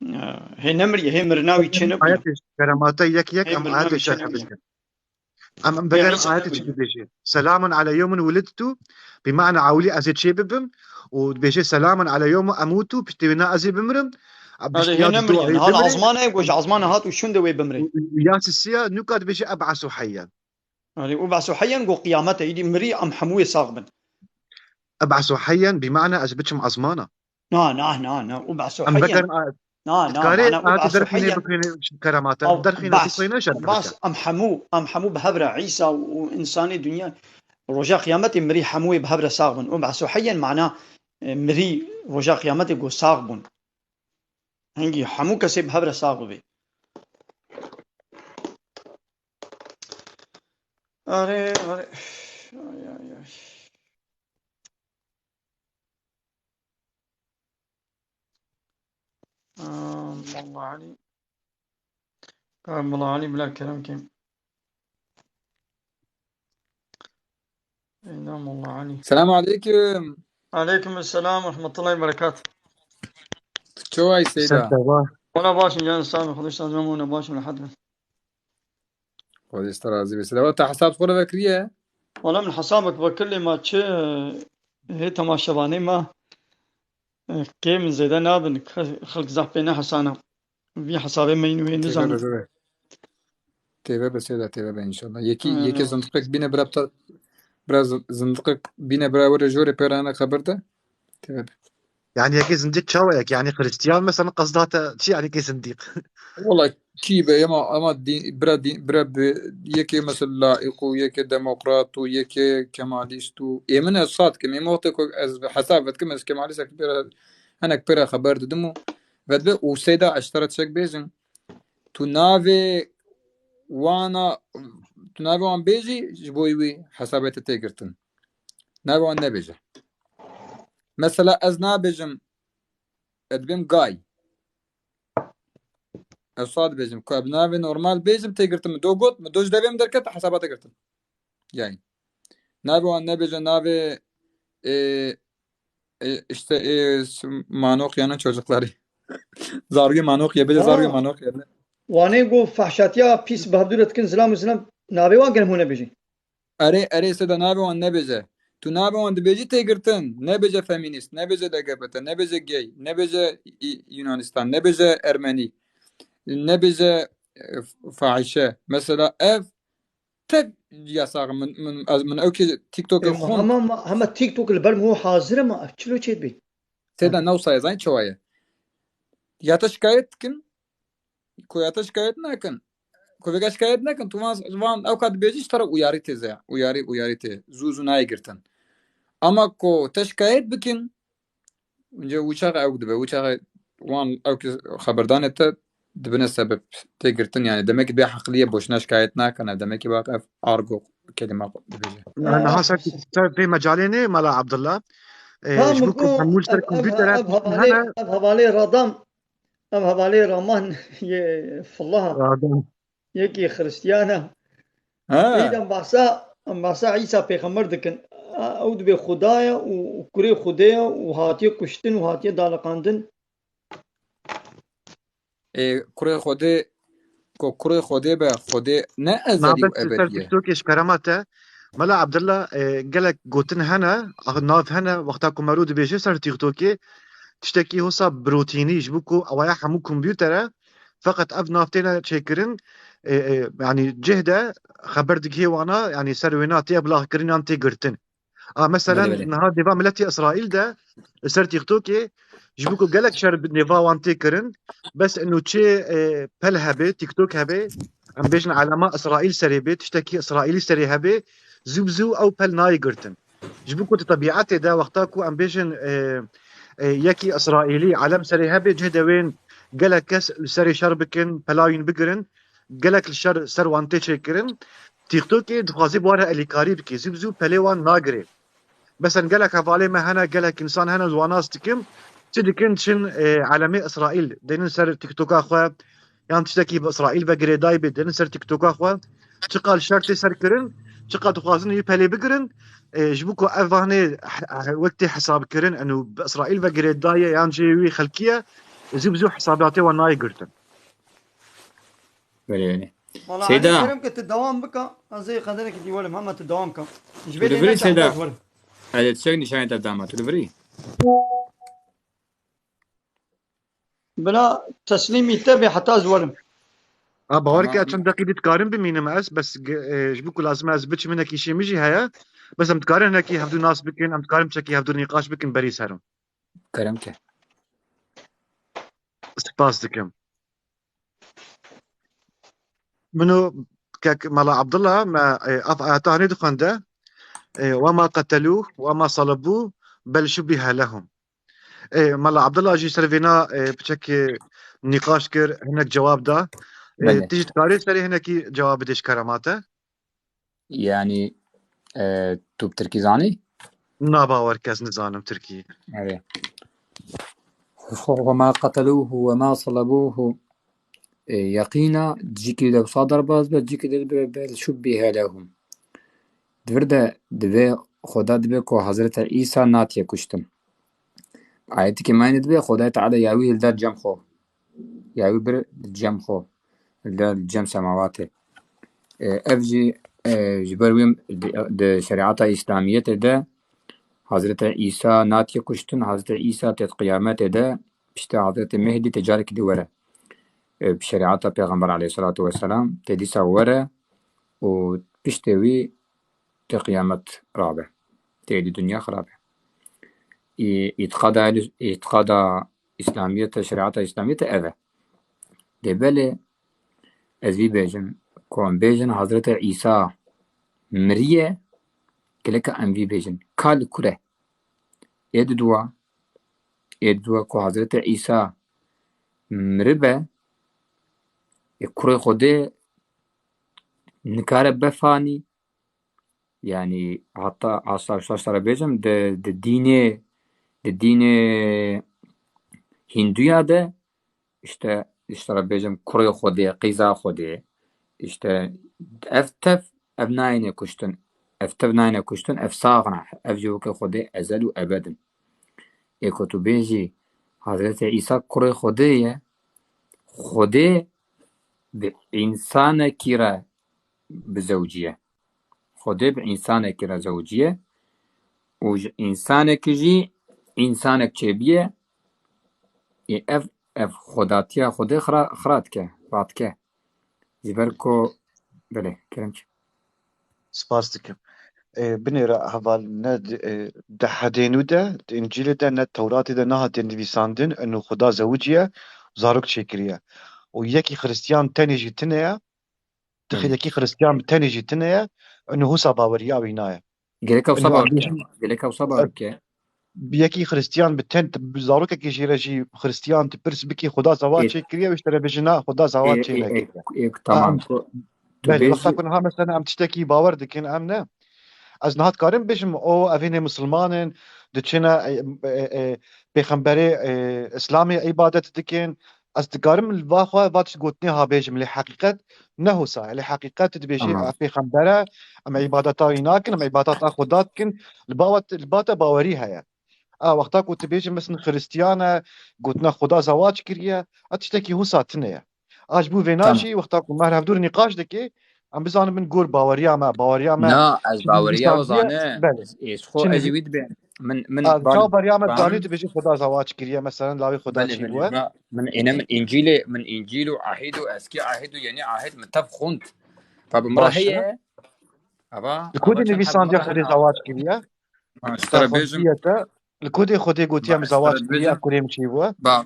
E, hê nemiriye, hê mirina wî çênebûye. Ayetê keremata yek yek Hê em mirina ayetê wî şerh çênebûye. Bikin. Em, em Hê vegerin Îsa ayetê çi nemiriye. Dibêje. Selamun ale yewmin wulidtu, bi mane ewlî ez ê çê bibim û dibêje selamun ale yewmin emutu, piştî wê na ez ê bimrim. Erê, hê nemiriye. Niha li ezmanê, ku ji ezmanê hat û şûnde wê bimrê. Û, û ya sisiya, nûka dibêje eb'esu heyyen. Erê, ub'esu heyyen, ku qiyamete, îdî mirî em hemû wê sax bin. Eb'esu heyyen, bi mane ez biçim ezmana. Na, na, na, na. Ub'esu Em heyyen. Vegerin a-, Na, na, dikarê mana ayetê ub'esu derxînê heyyen. Bikrînê ji keremata. Ew Derxîne bas, bixwîne şer bas, bike. Em hemû, em hemû bi hev re Îsa û însanê dinya roja qiyametê mirî hemû wê bi hev re sax bin. Ub'esu heyyen mana, e, mirî roja qiyametê ku sax bûn. Hingî hemû kesê bi hev re sax bibe. Arê, arê. Ay, ay, ay. Aa, Molla Alî. Ka Molla Alî bila kerem kêm. Eyda Molla Alî. Selamun aleyküm. Aleyküm selam ve rahmetullahi ve berekatuh. Çawa yî Seyda? Sen de var. Wala baş in can sağ ol. Xwedê ji te razî be. Xwedê ji te razî be. Seyda, wala te hesab xwe re vekiriye? Wala min hesabek vekir lê ma çi, hê temaşevanê ma, e, kêm zêde nabin. Xelk zehf pê nehesana. Vî hesabê me yîn wê Têve nizanin. Be, têve be. Têve be Seyda, têve be înşallah. Yekî, Amin. Yekê zindiqek bîne bira ta-, bira z-, zindiqek bîne bira were jorê pê re hene xeber de. Têve be. Yani yekê zindiq çawa yek? Yani Hristiyan mesela qesda te çi yani yekê zindiq? Wala kî be ema, ema dîn, bira dîn, bira bi yekê mesela laîq û yekê demokrat û yekê kemalîst û ê min ez sat kim. Ê min wextê ku ez hesab vetkim ez kemalîstek pê re, hinek pê re xeber didim û Vedbe û Seyda ez ji te re tiştek bêjim. Tu navê wana, tu navê wan bêjî ji bo wî hesabê te tê girtin. Navê wan nebêje. Mesela ez nabêjim, ez dibêm gay. Ez sa dibêjim. Ku ez bi navê normal bêjim tê girtin. Min do got, min do ji devê min derket hesaba te girtin. Yani. Navê wan nebêje, navê, e, e, işte, e, s-, manoq yanın çocukları. Zargê manoq ye, bêje zargê Ha. Manoq ye. Wanê ku fehşatiya pîs bi hevdû re dikin, zilam û zilam, navê wan germ hûn nebêjin. Erê, erê, Seyda navê wan nebêje. Tu navê wan dibêjî tê girtin. Nebêje feminîst, nebêje L G B T, nebêje gay, nebêje Yu-, Yunanistan, nebêje Ermenî, nebêje, e, fahişe. Mesela ev Tev yasax min, min, ez, min ew kê TikTokê Ê, xwend. Hema, hema TikTok li ber min hazir e, ma ev çilo çê dibê? Seyda, ne wisa ye, zanî çawa ye? Ya te şikayet dikin, ku ya te şikayet nakin. ku vêga şikayet nekin, tu van, van ew ka dibêjî ji te re uyarî tê ze, uyarî, uyarî tê. Zû zû nayê girtin. Ama ku te şikayet bikin, Înca wî çax ew dibe, wî çax wan ew ki xeberdanê te dibine sebeb tê girtin, yani demek ki bê heqliyê boşuna şikayet nakene, demek ki bak ev argo kelîma dibêje. Niha ser, ser vê mecalê nê, Mela Abdullah, e, ji bo ku hemû ser kompûtera ev hevalê, ev hevalê Radam, ev hevalê Raman yê Fillaha. Radam. Yekî Xiristiyana. Ha. Êdî em behsa, em behsa Îsa Pêxember dikin. Ew dibê Xuda ye û, û kurê Xwedê ye û hatiye kuştin û hatiye daliqandin. Ê, kurê Xwedê, ku kurê Xwedê be, Xwedê ne ezelî û ebedî ye. TikTokê ji kerema te, Mela Abdullah, e, gelek gotin hene, nav hene, wexta ku merû dibêje ser TikTokê, tiştekî hosa birotînî, ji bo ku ewaya hemû kompûter e, feqet ev nav têne çêkirin, e, e, yanî cih de xeber digihê wana, yanî ser wêna tê eblaxkirin yan tê girtin. A, meselen, belê, belê, niha dêva miletî Îsraîl de li ser TikTokê, ji bo ku gelek şer bi nêva wan tê kirin, bes ino çê, e, pel hebe, TikTok hebe, em bêjin elama Îsraîl serê bê, tiştekî Îsraîlî serê hebe, zû bi zû ew pel nayê girtin. Ji bo ku di tebîetê de wexta ku em bêjin, e, e, yekî Îsraîlî elem serê hebe, cih de wên gelek kes li serê şer bikin, pela wîn bigirin, gelek li şer ser wan tê çêkirin. TikTokê dixwaze bi wan re elîkarî bike, zû bi zû pelê wan nagirê. Mesela gelek hevalê me hene, gelek însan hene, ez wan nas dikim, çi dikin, çin, e, elemê Îsraîl, dênin ser TikToka xwe, yan tiştekî bi Îsraîl ve girêdayî bê, dênin ser TikToka xwe, çiqas şer tê ser kirin, çiqas dixwazin wî pelê bigirin, e, ji bo ku ev vanê he-, he-, wek tê hesabkirin, eno bi Îsraîl ve girêdayî ye, yan jê wî xelkî ye, zû bi zû hesabatê wan nayê girtin. Belê, belê. Wala Seyda. Elî, kerem ke tu dewam bika, ez ê qederekî dî werim, hema tu dewam ka. Ji vê Tu li dê virî, neke Seyda. Heta werim. Ez ê tiştek nîşanê te dama, tu li virî. Bila teslîmî te bê heta ez werim. Ha, bawer ke Tamam. Çend deqî dî dikarim bimînim ez, bes ge-, e, ji bo ku lazim e ez biçim, hinekî işê min jî heye. Bes em dikarin hinekî hevdû nas bikin, em dikarin çekî hevdû nîqaş bikin, berî serim. Kerem ke. Spas dikim. Min û kek Mela Abdullah me, e, ev ayeta hanê dixwende, e, "Ve ma qetelûh ve ma salebûh bel şubbihe lehum." E, Mela Abdullah jî ser vêna, e, piçekê nîqaş kir, hinek cewab da. E, Belê. Tu jî dikarî serê hinekî cewab bidê ji kerema te? Yani, e, tu bi tirkî zanî? Na bawer ke ez nizanim tirkî. Evet. وما قتلوه وما صلبوه. E, yeqîna cîkî de wisa derbas be, cîkî de be, bel şubbihe lehum. Di vir de dibe, Xweda dibe ku Hazreti Îsa natiye kuştin. Ayetikê me yê dibe, Xwedayê Teala ya wî hilda cem xwe. Ya wî bir cem xwe. Hilda cem semawatê. E, ev jî, e, ji ber wî di, di şerîeta Îslamiyetê de Hazreti Îsa natiye kuştin, Hazreti Îsa tê di qiyametê de piştî Hazreti Mehdî tê carekî dî were. E, bi şerîeta Pêxember aleyhissalatu vesselam tê dîsa were û piştê wî tê qiyamet rabe. Tê êdî dinya xirabe. Î-, îtiqada ehl-, îtiqada Îslamiyete, şerîeta Îslamiyete ev e. Dê belê ez vî bêjim, ku em bêjin Hazreti Îsa miriye, geleka em vî bêjin, ka li kur e? Ê diduwa, ê diduwa ku Hazreti Îsa miribe, ê kurê Xwedê nikare be fanî, yani heta heta heta bêjim, di, di dînê, di dînê Hînduya de, işte, işte bêjim, kurê Xwedê, qîza Xwedê, işte, ev tev, ev nayêne kuştin, ev tev nayêne kuştin, ev sax ne, ev jî weke Xwedê ezel û ebed in. Ê ku tu bêjî, Hazreti Îsa kurê Xwedê ye, Xwedê bi însanekî re bizewciye. Xwedê bi însanekî re zewiciye û ji însanekî jî însanek çêbiye. Ê ev, ev xwedatiya Xwedê xira, xira dike, radike. Ji ber ku, belê, kerem çi? Spas dikim. Ê, binêre heval, ne di, ê, di hedê nû de, di Încîlê de, ne Tewratê de nehatiye nivîsandin, eno Xuda zewiciye, zarok çêkiriye. Û yekî Xiristiyan tenê jî tune ye, Tixî yekî Xristiyan bi tenê jî tune ye, nûsa baweriya wî naye. Gerek ew sabar bike. Gerek ew sabar bike. Yekî Xristiyan bi ten, bi zarokekî jî re jî Xristiyan tu pirs bikî, Xuda zewac çê kiriye, û ji te re bêje na, Xuda zewac çê nekiriye. Tamam. Belê, wexta ku niha mesela em tiştekî bawer dikin, em ne. Ez niha dikarim bêjim, o evînê misilman in, diçine, e, e, e, pêxemberê, e, Îslamê îbadet dikin. Ez dikarim li va xwe va tişt gotinê ha bêjim, lê heqîqet ne hosa ye. Lê heqîqet tu dibêjî, ev pêxember e, em îbadeta wî nakin, em îbadeta Xuda dikin, li ba we, li ba te bawerî heye. A, wexta ku tu bêjî, mesela Xiristiyan e, gotina Xuda zewac kiriye, ev tiştekî hosa tune ye. A, ji bo vêna jî wexta ku me her hevdûr nîqaş dikê, em bizanin bin gor baweriya me, baweriya me. Na, ez baweriya we zane. Belê. Ji xwe ez jî wî dibêm. Min, min, çawa baweriya me zanî tu bêjî Xuda zewac kiriye, mesela lawê Xuda çêbûye. Min êne min Încîlê, min Încîl û Ahîd û Eskî Ahîd û Yenî Ahîd min tev xwend. Tabi min re heye. Ava, li ku de nivîsandiye Xwedê zewac kiriye? Ha, ji te re bêjim. Li ku de Xwedê gotiye min zewac kiriye, kurê min çêbûye? Ba,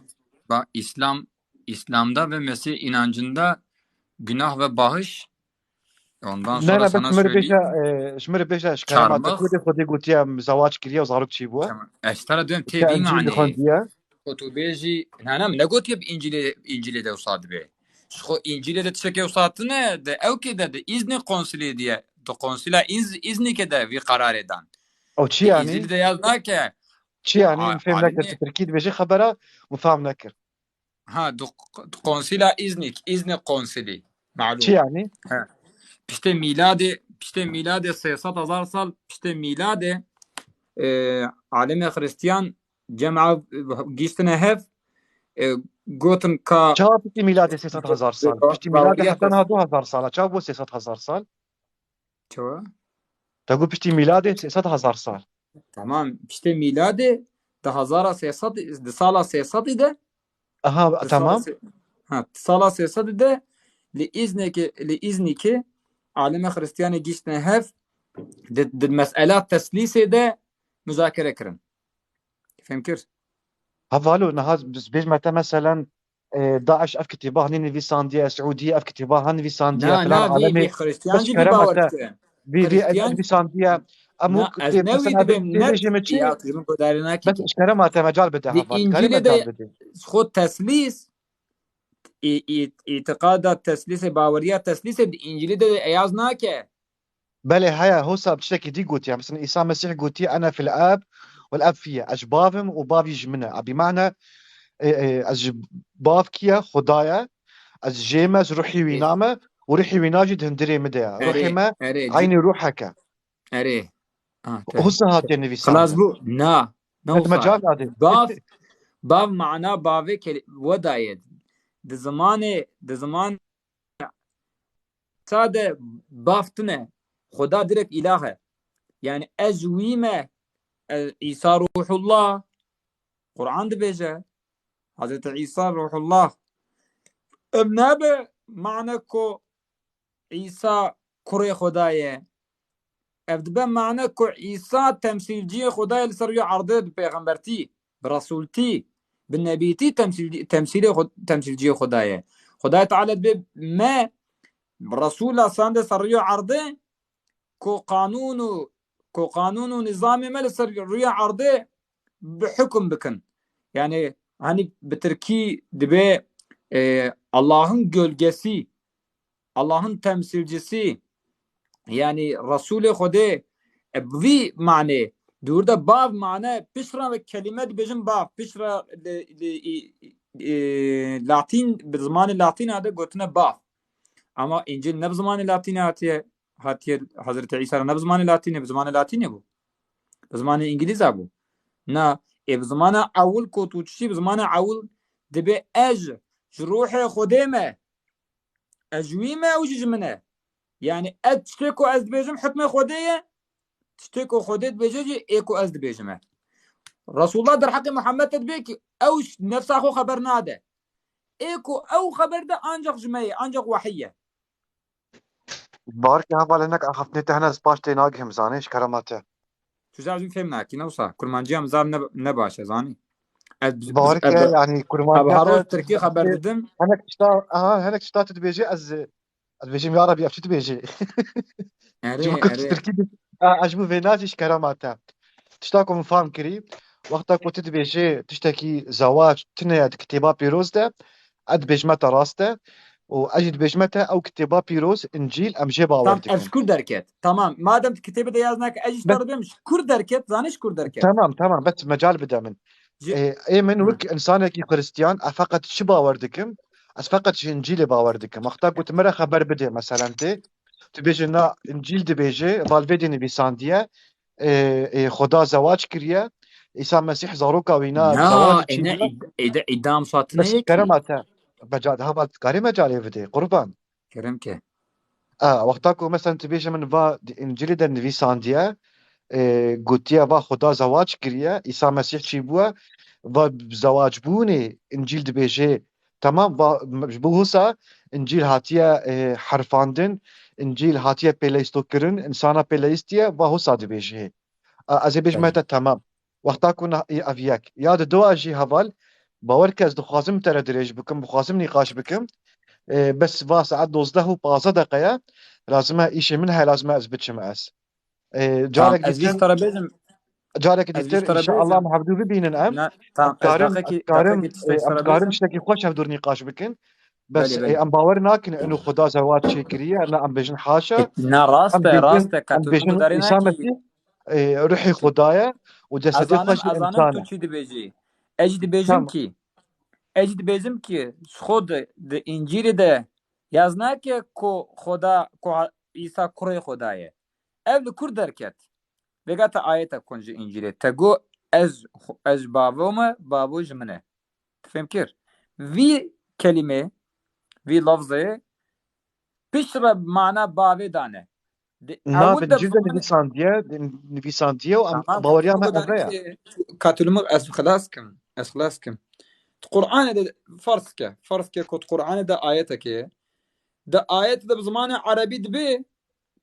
ba, Îslam, Îslamda ve Mesîh inancında günah ve bağış. Ondan sonra sana söyleyeyim. Ne, ne, bes ji min re bêje, e, ji min re bêje, ji kerema te, ku de Xwedê gotiye min zewac kiriye û zarok çêbûye? Tamam. Ez ji te re dibêm tê vî manê. Ku tu bêjî, na, na, min negotiye bi Încîlê, Încîlê de wisa dibe. Ji xwe Încîlê de tiştekê wisa tune, di ewkê de, di îznê konsilê diye, di konsila îz-, îznikê de vî qerarê dan. O çi yanî? Încîlê de yaz nake. Çi yanî? Min fêm nekir. Tu tirkî dibêjî xebera, min fam nekir. Ha, di, di konsîla Îznik, Îznik konsilî, malûm. Çi yanî? He. Piştê mîladê, piştê mîladê sê sed hezar sal, piştê mîladê, e, alimê Xristiyan cema giştine hev, e, gotin ka. Çawa piştî mîladê sê sed hezar sal? Piştî mîladê heta niha du hezar sal e. Çawa bû sê sed hezar sal? Çawa? Te got piştî mîladê sê sed hezar sal. Tamam, piştê mîladê di hezara sê sed, di sala sê sedî de. Aha, tamam. Ha, di sala sê sedî de li Îznikê, li Îznikê alime Xristiyanê giştine hev di, di mesela teslîsê de muzakere kirin. Fêm kir? Hevalo, niha biz bêjme te meselen e, DAIŞ ev kitêba hanî nivîsandiye, Siûdî ev kitêba han nivîsandiye, na, filan na, vî, alemê. Vî Xristiyan jî vî bawer dike. Vî, vî ev nivîsandiye. Em û ez ne wî dibêm, ne bêjî min çi? Ya, tu ji min guhdarî nakî. Bes ji kerema te mecal bide heval. Di Încîlê de xwe teslîs, î-, î-, îtiqada teslîsê, baweriya teslîsê di Încîlê de eyaz nake. Belê, heye, hosa tiştekî dî gotiye. Mesela Îsa Mesîh gotiye, "Ene fil Ab, wel Ab fiyye." Ez ji Bav im û Bav jî ji min e. A, bi mane, e, e, ez ji Bav kî ye? Xuda ye. Ez jê me, ez ruhî wîna me û ruhî wîna jî di hundirê min de ye. Erê, ruhê me erê, eynî ruhek e. Erê. Ah, te- Hosa hatiye nivîsandin. Xilas bû? Na. Ne wisa. Bav, Bav mana bavê ke-, we daye. Di zimanê, di ziman Îsa de Bav tune. Xuda direk îlah e. Yani ez wî me, e, Îsa Ruhullah. Quran dibêje. Hazreti Îsa Ruhullah. Ev nabe mane ku Îsa kurê Xuda ye. Ev dibe mane ku Îsa temsîlciyê Xuda ye li ser rûyê erdê, bi pêxembertî, bi resûltî, bi nebîtî temsîlcî-, temsîlê Xu-, temsîlciyê Xuda ye. Xudayê Teala dibê me resûla sande ser rûyê erdê ku qanûn û, ku qanûn û nizamê me li ser rûyê erdê bi hukum bikin. Yani hani bi tirkî dibe, e, Allah'ın gölgesi, Allah'ın temsilcisi, yani Resulê Xwedê, e, bi vî manê, dûr de bav mane, piştre ve kelîme dibêjin bav, piştre li, li, e, e, Latîn, bi zimanê Latîna de gotine bav. Ama Încîl ne bi zimanê Latînê hatiye, hatiye Hazreti Îsa re, ne bi zimanê Latînê, bi zimanê Latînê bû. Bi zimanê Îngilîza bû. Na, ê bi zimana ewil ku tu çi, bi zimana ewil dibê ez ji ruhê Xwedê me. Ez ji wî me, ew jî ji min e. Yani ez tiştê ku ez dibêjim hukmê Xwedê ye, tiştê ku Xwedê dibêje jî ê ku ez dibêjim e. Resulullah derheqê Muhammed de dibê ki ew ş-, nefsa xwe xeber nade. Ê ku ew xeber de ancak ji me ye, ancak wahî ye. Bawer ke hevalê nek axaftinê te hene, ez paş tê nagihim, zanî, ji kerema te. Tu zaf jî fêm nakî, ne wisa. Kurmanciya min zaf ne, ne baş e, zanî. Ez, bawer ke, yani, kurmanciya te, tirkî xeber didim. Hinek tişta, aha, hinek tişta tu dibêjî, ez, Ez dibêjim, ya Rebî, ev çi dibêjê? Erê, Ji bo ku erê. Tirkî di-, a, ez ji bo vêna jî ji kerema te. Tişta ku min fam kirî, wexta ku tu dibêjê tiştekî zewac tune ye di kitêba pîroz de, ez dibêjime te rast e. Û ez jî dibêjime te ew kitêba pîroz, Încîl, em jê bawer Tam, ev dikin. Ji kur derket? Tamam. Madem di kitêbê de yaz nake, ez jî ji Be- te re bêm, ji kur derket? Zanî ji kur derket? Tamam, tamam. Bes mecal bide min. Ji- Ê, ê min Hı. Wek insanekî Xristiyan, ez feqet çi bawer dikim? Ez feqet ji Încîlê bawer dikim. Wexta ku tu min re xeber bidê, meselen tê, tu bêjî, na, Încîl dibêje, va li vê dê nivîsandiye, ê, ê, Xuda zewac kiriye, Îsa Mesîh zaroka wî na Na, zewac ê, çî ne, bûye. Îd-, îd-, îdam şatine Bes yekî. Kerema te, meca-, ha, va dikarê mecalê bidê, qurban. Kerem ke. A, wexta ku, mesela, tu bêje min, va di Încîlê de nivîsandiye, e, gotiye, va Xuda zewac kiriye, Îsa Mesîh çî bûye, va zewacbûnê Încîl dibêje, temam, va, ji bo wisa Încîl hatiye, e, herfandin, Încîl hatiye pêleystokirin, insana pêleyistiye, va wisa dibêje. A, ez ê bêjime Belê. Te, temam. Wexta ku na-, ev yek. Ya di dua jî heval, bawer ke ez dixwazim te re dirêj bikim, dixwazim nîqaş bikim. E, bes va saet dozdeh û pazdeh deqe ye. Lazim e, îşê min heye, lazim e ez biçim ez. E, Tamam, carek ez jî dîtir, te re bêjim, carek ez jî dîtir, te re inşallah, bêjim. Em hevdû bibînin em. Ne, tamam, ez Em karin, daxekî, em karin, daxekî tiştek e, em te re karin bêjim. Tiştekî xweş hevdû nîqaş bikin. Bes, Belê, e, belê. Em bawer nakin eno Xuda zewac çêkiriye, ne em bêjin haşa. E, ne, rast Em e, bêjin, rast e, ka em tu bêjin gudarê Îsa nakî. Mesîh, e, ruhê Xuda ye û cesedê xwe jî însan e. Ez zanim, ez zanim tu çi dibêjî. Ez jî dibêjim Tamam. Kî, ez jî dibêjim kî, ji xwe di, di Încîlê de yaz nake ku Xuda, ku ha-, Îsa kurê Xuda ye. Ev li kur derket? Vêga te ayeta kon ji Încîlê. Te got, ez, ez ji bavo me, bavo ji min e. Tu fêm kir? Vî kelîmê, vî lafzê piştre mana bavê dane. Di Navê ewil de Încîl de ziman nivîsandiye, nivîsandiye û em Tamam, baweriya tu me gudarî ev e. Kî, tu katulumuk ez xilas kim. Ez xilas kim. Tu Qur'anê de farz ke. Farz ke ku tu Qur'anê de ayetekê. Di ayet de bi zimanê erebî dibe,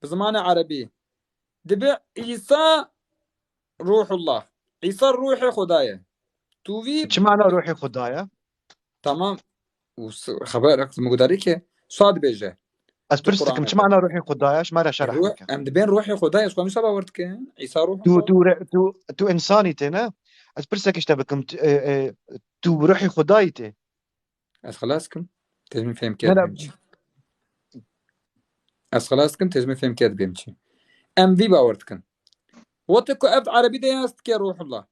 bi zimanê erebî. Dibe Îsa Ruhullah. Îsa ruhê Xuda ye. Tu vî Çi mana ruhê Xuda ye? Tamam. Û s-, xeber, min gudarî ke sa dibêje. Ez Di pirs dikim, Qur'anê çi de. Mana ruhê Xuda ye? Ji me re şerh Ruh, bike. Em dibên ruhê Xuda ye, ji xwe nîsa bawer dikin. Îsa ruh Xuda. Tu, tu, tu, tu insanî tê, ne? Ez pirsekî ji te bikim, tu, e, e, tu ruhê Xudayî tê. Ez xilas kim. Tê min fêm Ne, kir ne. bêm çi. Ez xilas kim, tê min fêm kir bêm çi. Em vî bawer dikin. Wextê ku ev erebî de yaz dike Ruhullah.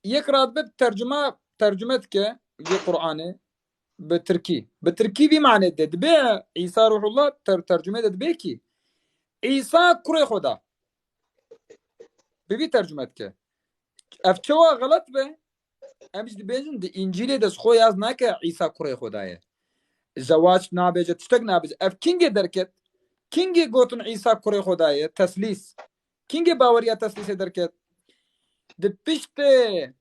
Yek radibe tercuma, tercume dike vê Qur'anê bi tirkî. Bi tirkî vî manê de dibe Îsa Ruhullah ter-, tercume de dibe kî Îsa kurê Xuda. Bi vî tercume dike. Ev çawa xelet be? Em jî dibêjin, di Încîlê de ji xwe yaz nake Îsa kurê Xuda ye. Zewac nabêje, tiştek nabêje. Ev kingê derket? Kingê gotin Îsa kurê Xuda ye? Teslîs. Kingê baweriya teslîsê derket? Di piştê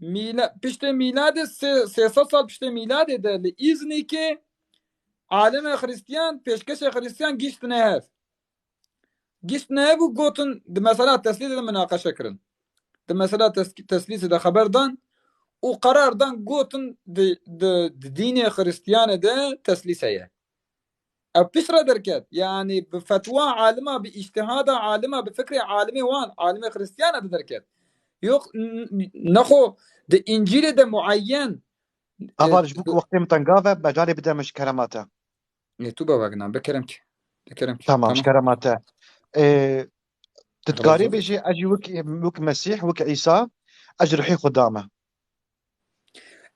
mîla-, piştê mîladê sê-, sê sed sal piştê mîladê de li Îznîkê alimê Xristiyan, pêşkeşê Xristiyan gihiştine hev. Gihiştine hev û gotin, di mesela teslîsê de minaqeşe kirin. Di mesela tes-, teslîsê de xeber dan û qerar dan, gotin di, di, di dînê Xristiyanê de teslîs heye. Ev piştre derket. Yanî bi fetwa alima, bi îctihada alima, bi fikrê alimê wan, alimê Xristiyan de derket. Yok, n-, n-, nexo di Încîlê de muayyen, e, Heval, ji bo ku wextê min tengav e, mecalê bide min ji kerema te. Ê, tu bavagina, bi kerem ki. Bi kerem ki. Tamam, ji Tamam. kerema te. Ê, tu dikarî Razı. Bêjî, ez jî wek, wek Mesîh, wek Îsa, ez ji ruhê Xuda me.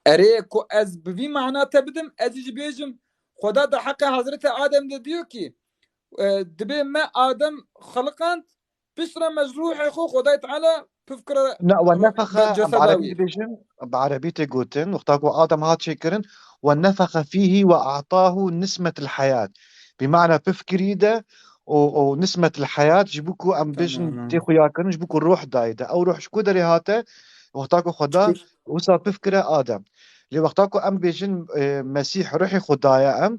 Erê, ku ez bi vî mana te bidim, ez jî bêjim, Xuda di heqê Hezretê Adem de diyor ki, e, dibê me Adem xeliqand, piştre me ji ruhê xwe Xwedayê Teala pif kire Ne, we re-, nefexe, em bi ceseda erebî wî. Dibêjin, bi erebî tê gotin, wexta ku Adem hat çêkirin, we nefexe fîhî we a'tahu nismetil heyat. Bi mana pif kirî de û, û nismetil heyat, ji bo ku em bêjin Tamam. Tê xuya kirin, ji bo ku ruh dayê de. Ew ruh ji ku derê hate? Wexta ku Xweda Şükür. Wisa pif kire Adem. Lê wexta ku em bêjin, e, Mesîh ruhê Xweda ye em,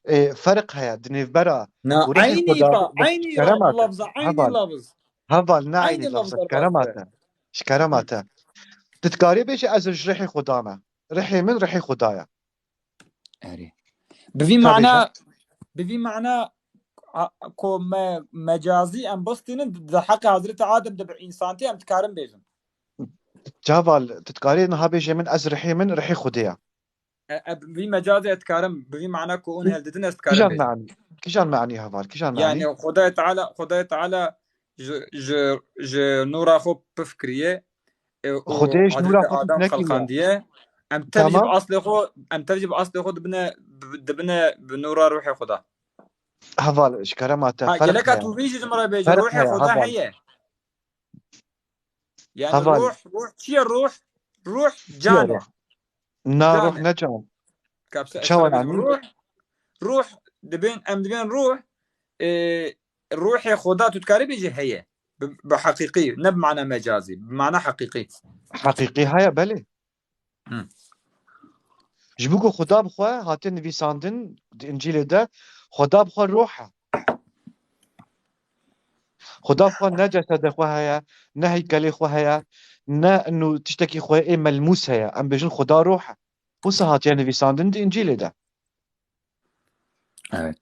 e, ferq heye di nêvbera Na, û ruhê eynî Xweda fa-, de, eynî kerema te. Lafza, eynî Heval. Lafz. Heval, ne eynî Eynî lafz lafza, e, kerema te. Ji kerema Hı. Te. Tu dikarî bêjî ez ji rihê Xuda me. Rihê min rihê Xuda ye. Erê. Bi vî Ka mana, bêje? Bi vî mana a- ku me mecazî em bistînin di heqê Hezretî Adem de bi însantî em dikarin bêjin. Caval, tu dikarî niha bêjê min ez rihê min, rihê Xwedê ye. E, e, bi vî mecazê ez dikarim, bi vî mana ku hûn hildidin ez dikarim Kijan bêjim. me'nî? Kijan me'nî heval? Kijan me'nî? Yani Xwedayê Teala, Xwedayê Teala ji, ji, ji nûra xwe pif kiriye. E, û Xwedê ji nûra Hezretî xwe pif Adem nekiriye. xelqandiye. Em tev jî bi Tamam. aslê xwe, em tev jî bi aslê xwe dibine, bi- dibine bi nûra ruhê xwe de. Heval, ji kerema te Ha, ferq geleka heye. tu vî jî ji min re bêjî, Ferq ruhê heye, xwe de heval. Heye. Yani Heval. ruh, ruh çi ye ruh? Ruh Çi ye can e. ruh? Na, Can ruh e. ne can. Kapsa Çawa esra yani? Ruh, ruh dibên, em dibên ruh, e, ruhê xwe de tu dikarî bêjî heye. Bi, bi heqîqî, ne bi mana mecazî, bi mana heqîqî. Heqîqî heye, belê. Hı. Ji bo ku Xuda bi xwe hate nivîsandin di Încîlê de, Xuda bi xwe ruh e. Xuda bi xwe ne cesedê xwe heye, ne heykelê xwe heye, ne inu tiştekî xwe ê melmûs heye. Em bêjin Xuda ruh e. Wisa hatiye nivîsandin di Încîlê de. Evet.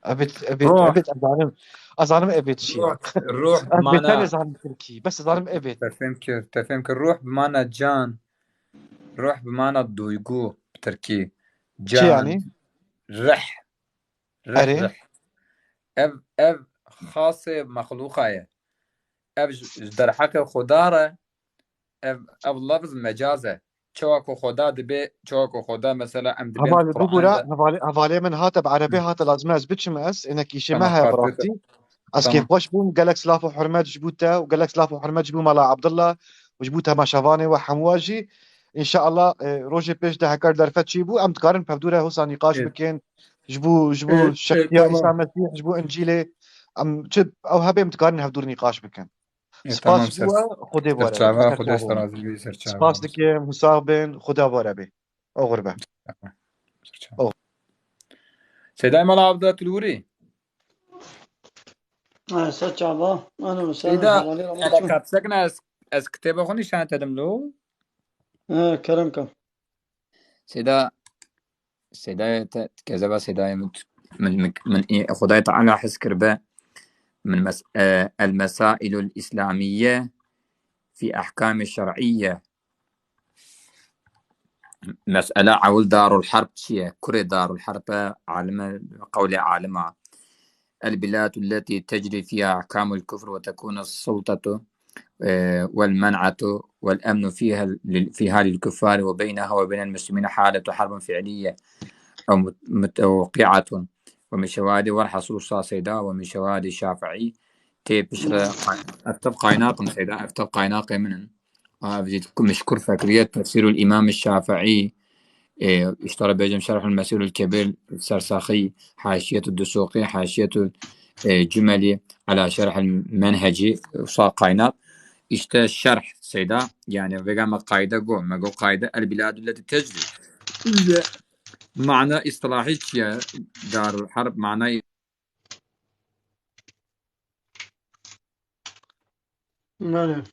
Ebet, ebet, Ruh. ebet, ez zanim, ez zanim ebet çi ye. Ruh, ruh Ez bêter mana, ez zanim tirkî, bes ez zanim ebet. te fêm kir, te fêm kir. Ruh bi mana can, ruh bi mana duygu bi tirkî. Çi Can, yani? Rih. Rih, Erê. Rih. Ev, ev xasê mexluqa ye. Ev ji, ji derheqê Xuda re, ev, ev lafz mecaz e. Çawa ku Xuda dibe, çawa ku Xuda mesela em dibên Hevalê Qur'an bibûre, de. Hevalê, hevalê min hate bi erebê hate lazim e ez biçim ez, ênek îşê me Tamam, heye bi Fatih. rastî. Ez Tamam. kêfxweş bûm, gelek silav û hurmet ji bo te û gelek silav û hurmet ji bo Mela Abdullah û ji bo temaşevanê we hemû jî. Înşeallah, e, rojê pêş de hekar derfet çêbû, em dikarin pevdûre hosa nîqaş Ê. bikin. Ji bo, ji bo Ê, ê, şexsiya tamam. Îsa Mesîh, ji bo Încîlê, em çi ew hebê em dikarin hevdûr nîqaş bikin. Ê, Spas tamam, ji ser, we, Xwedê bi we re be. serçava, Bereketli Xwedê be. ser razî bî, serçava. Spas dikim, hûsa bin, Xwedê bi we re be. Oxir be. Serçava. Seyda Mela Abdullah Tulwurî. Ha, serçava. Ano, sen Seyda, hevalê ela Ramazan. kapsekne ez, ez kitêba xwe nîşan te dim lo. Ha, kerem ka. Seyda, Seyda te, kezeba Seyda min, min, min, min, Xwedayê Teala hez kiribe. Min mes-, e, el-Mesailul İslamiye fi Ahkami Şer'iyye. Mesela ewil Darul Harb çi ye? Kurê Darul Harb e, alim e, qewlê alima. البلاد التي تجري فيها أحكام الكفر وتكون السلطة، آه، والمنعة والأمن فيها لل-، فيها للكفار وبينها وبين المسلمين حالة حرب فعلية أو مت-، متوقعة. ومن شواهد ورحص وصا سيدا ومن شواهد الشافعي تي بشرى. Ev tev qaynaqim Seyda, ev tev qaynaqê min in. Ev jî min ji kur fekiriye, Tefsîrul Îmam Şafîî, e, îşte re bêjim Şerhul Mesîrul Kebîr, Sersaxî, Haşiyetul Dusuqî, Haşiyetul, e, Cumeli ala Şerhul Menhecî, wisa qaynaq. Îşte şerh Seyda, yani vêga me qayde got, me got qayde el biladul leti tecrî. Île mana îstilahî çi ye? Darul Harb mana Belê.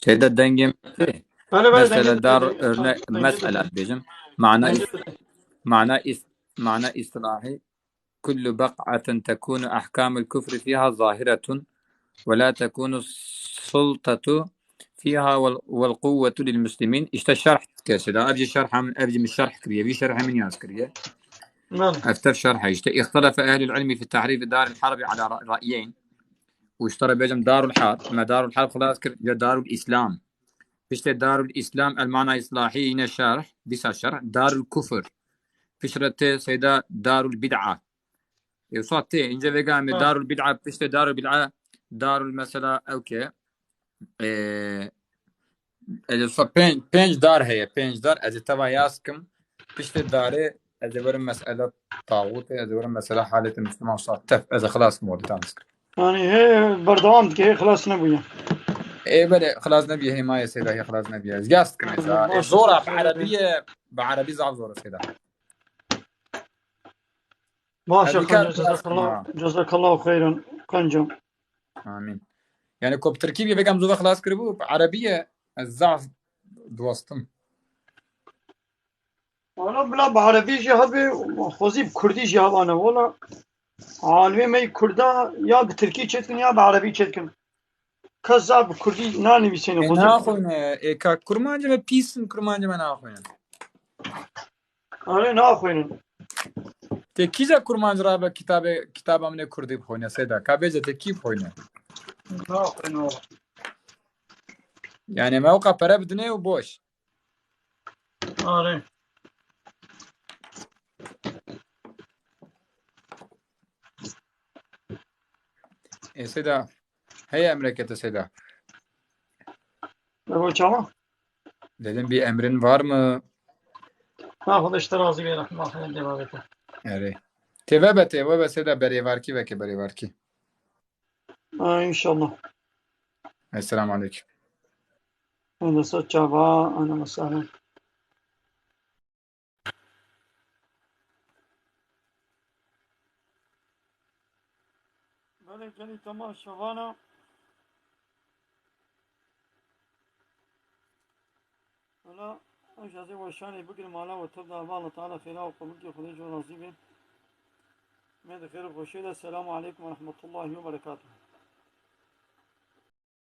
Şeyde dengê min tê. Belê, belê, Mesela dengê dar tê. örnek, Dengê mesela tê. Bêjim. Mana Dengê is-, tê. mana is-, mana istilahi. Kullu baq'atin tekunu ahkamul kufri fiha zahiretun ve la tekunu sultatu fiha vel, vel kuvvetu lil muslimin. İşte şerh dike Seyda. Ev jî şerh hem, ev jî min şerh kiriye. Vî şerh min yaz kiriye. Belê. Ev tev şerh e. İşte ihtelefe ehlul ilmi fi tahrifi daril harbi ala ra-, ra'yeyn. Û îşte re bêjim Darul Harb, me Darul Harb xilas kir, ya Darul Îslam. Piştê Darul Îslam, el mana îslahî yine şerh, dîsa şerh, Darul Kufr. Piştre tê Seyda Darul Bid'a. Ê, wisa tê, ince vêga me Ha. Darul Bid'a, piştê Darul Bid'a, Darul mesela ew ke, e, ez ê wisa pênc, pênc dar heye, pênc dar, ez ê teva yaz kim, piştê darê, ez ê werim mesela tağutê, ez ê werim mesela haleti Müslüman wisa tef, ez ê xilas kim, wadi tam zikir. Yani he, berdewam dike, he, xilas nebûye. Ê, belê, xilas nebîye, hêmayê Seyda, hê xilas nebîye. Ez yaz dikim, ez, Baş, e, zor e, baş, bi erebî ye, bi erebî zaf zor e, Seyda. Baş, Ev e, dikar cezakallah, ha. Cezakallah xeyran, kancam. Amîn. Yani, ku bi tirkî bî, vêga min zû ve xilas kiribû, bi erebî ye, ez zaf diwestim. Wala bila bi erebî jî hebe, xwezî bi kurdî jî hebane. Wala alimê me yî kurda ya bi tirkî çêdikin ya bi erebî çêdikin. Kes zaf bi kurdî nanivîsîne. Ê, xwezî bi kurdî. Naxwîne. Ê, ka kurmancê me pîs in, kurmancê me naxwîne. Erê, naxwînin. Tê kîja kurmanc rabe kitabê, kitaba min ê kurdî bixwîne, Seyda? Ka bêje tê kî bixwîne? Naxwîne wala. Yani me weka pere bidinê û boş. Erê. Ê Seyda, heye emreke te Seyda? Ebo çawa? Dedim bir emrin var mı? Ha, Xwedê ji te razî bê, rehma Xwedê dê babete. Erê. Tê vebe, tê vebe Seyda, berêvarkî veke, berêvarkî. Ha, inşallah. Esselamu aleyküm. Hende sot çava, ana mesele. Belê gelî, temam şevana. Wala, ecazê weşanê bigrim, ala we tev da, Allah Teala xêra û qebulkê Xwedê ji we razî be. Me di xêr û xweşê de. Selamu aleykum ve rahmetullahi ve berekatuhu.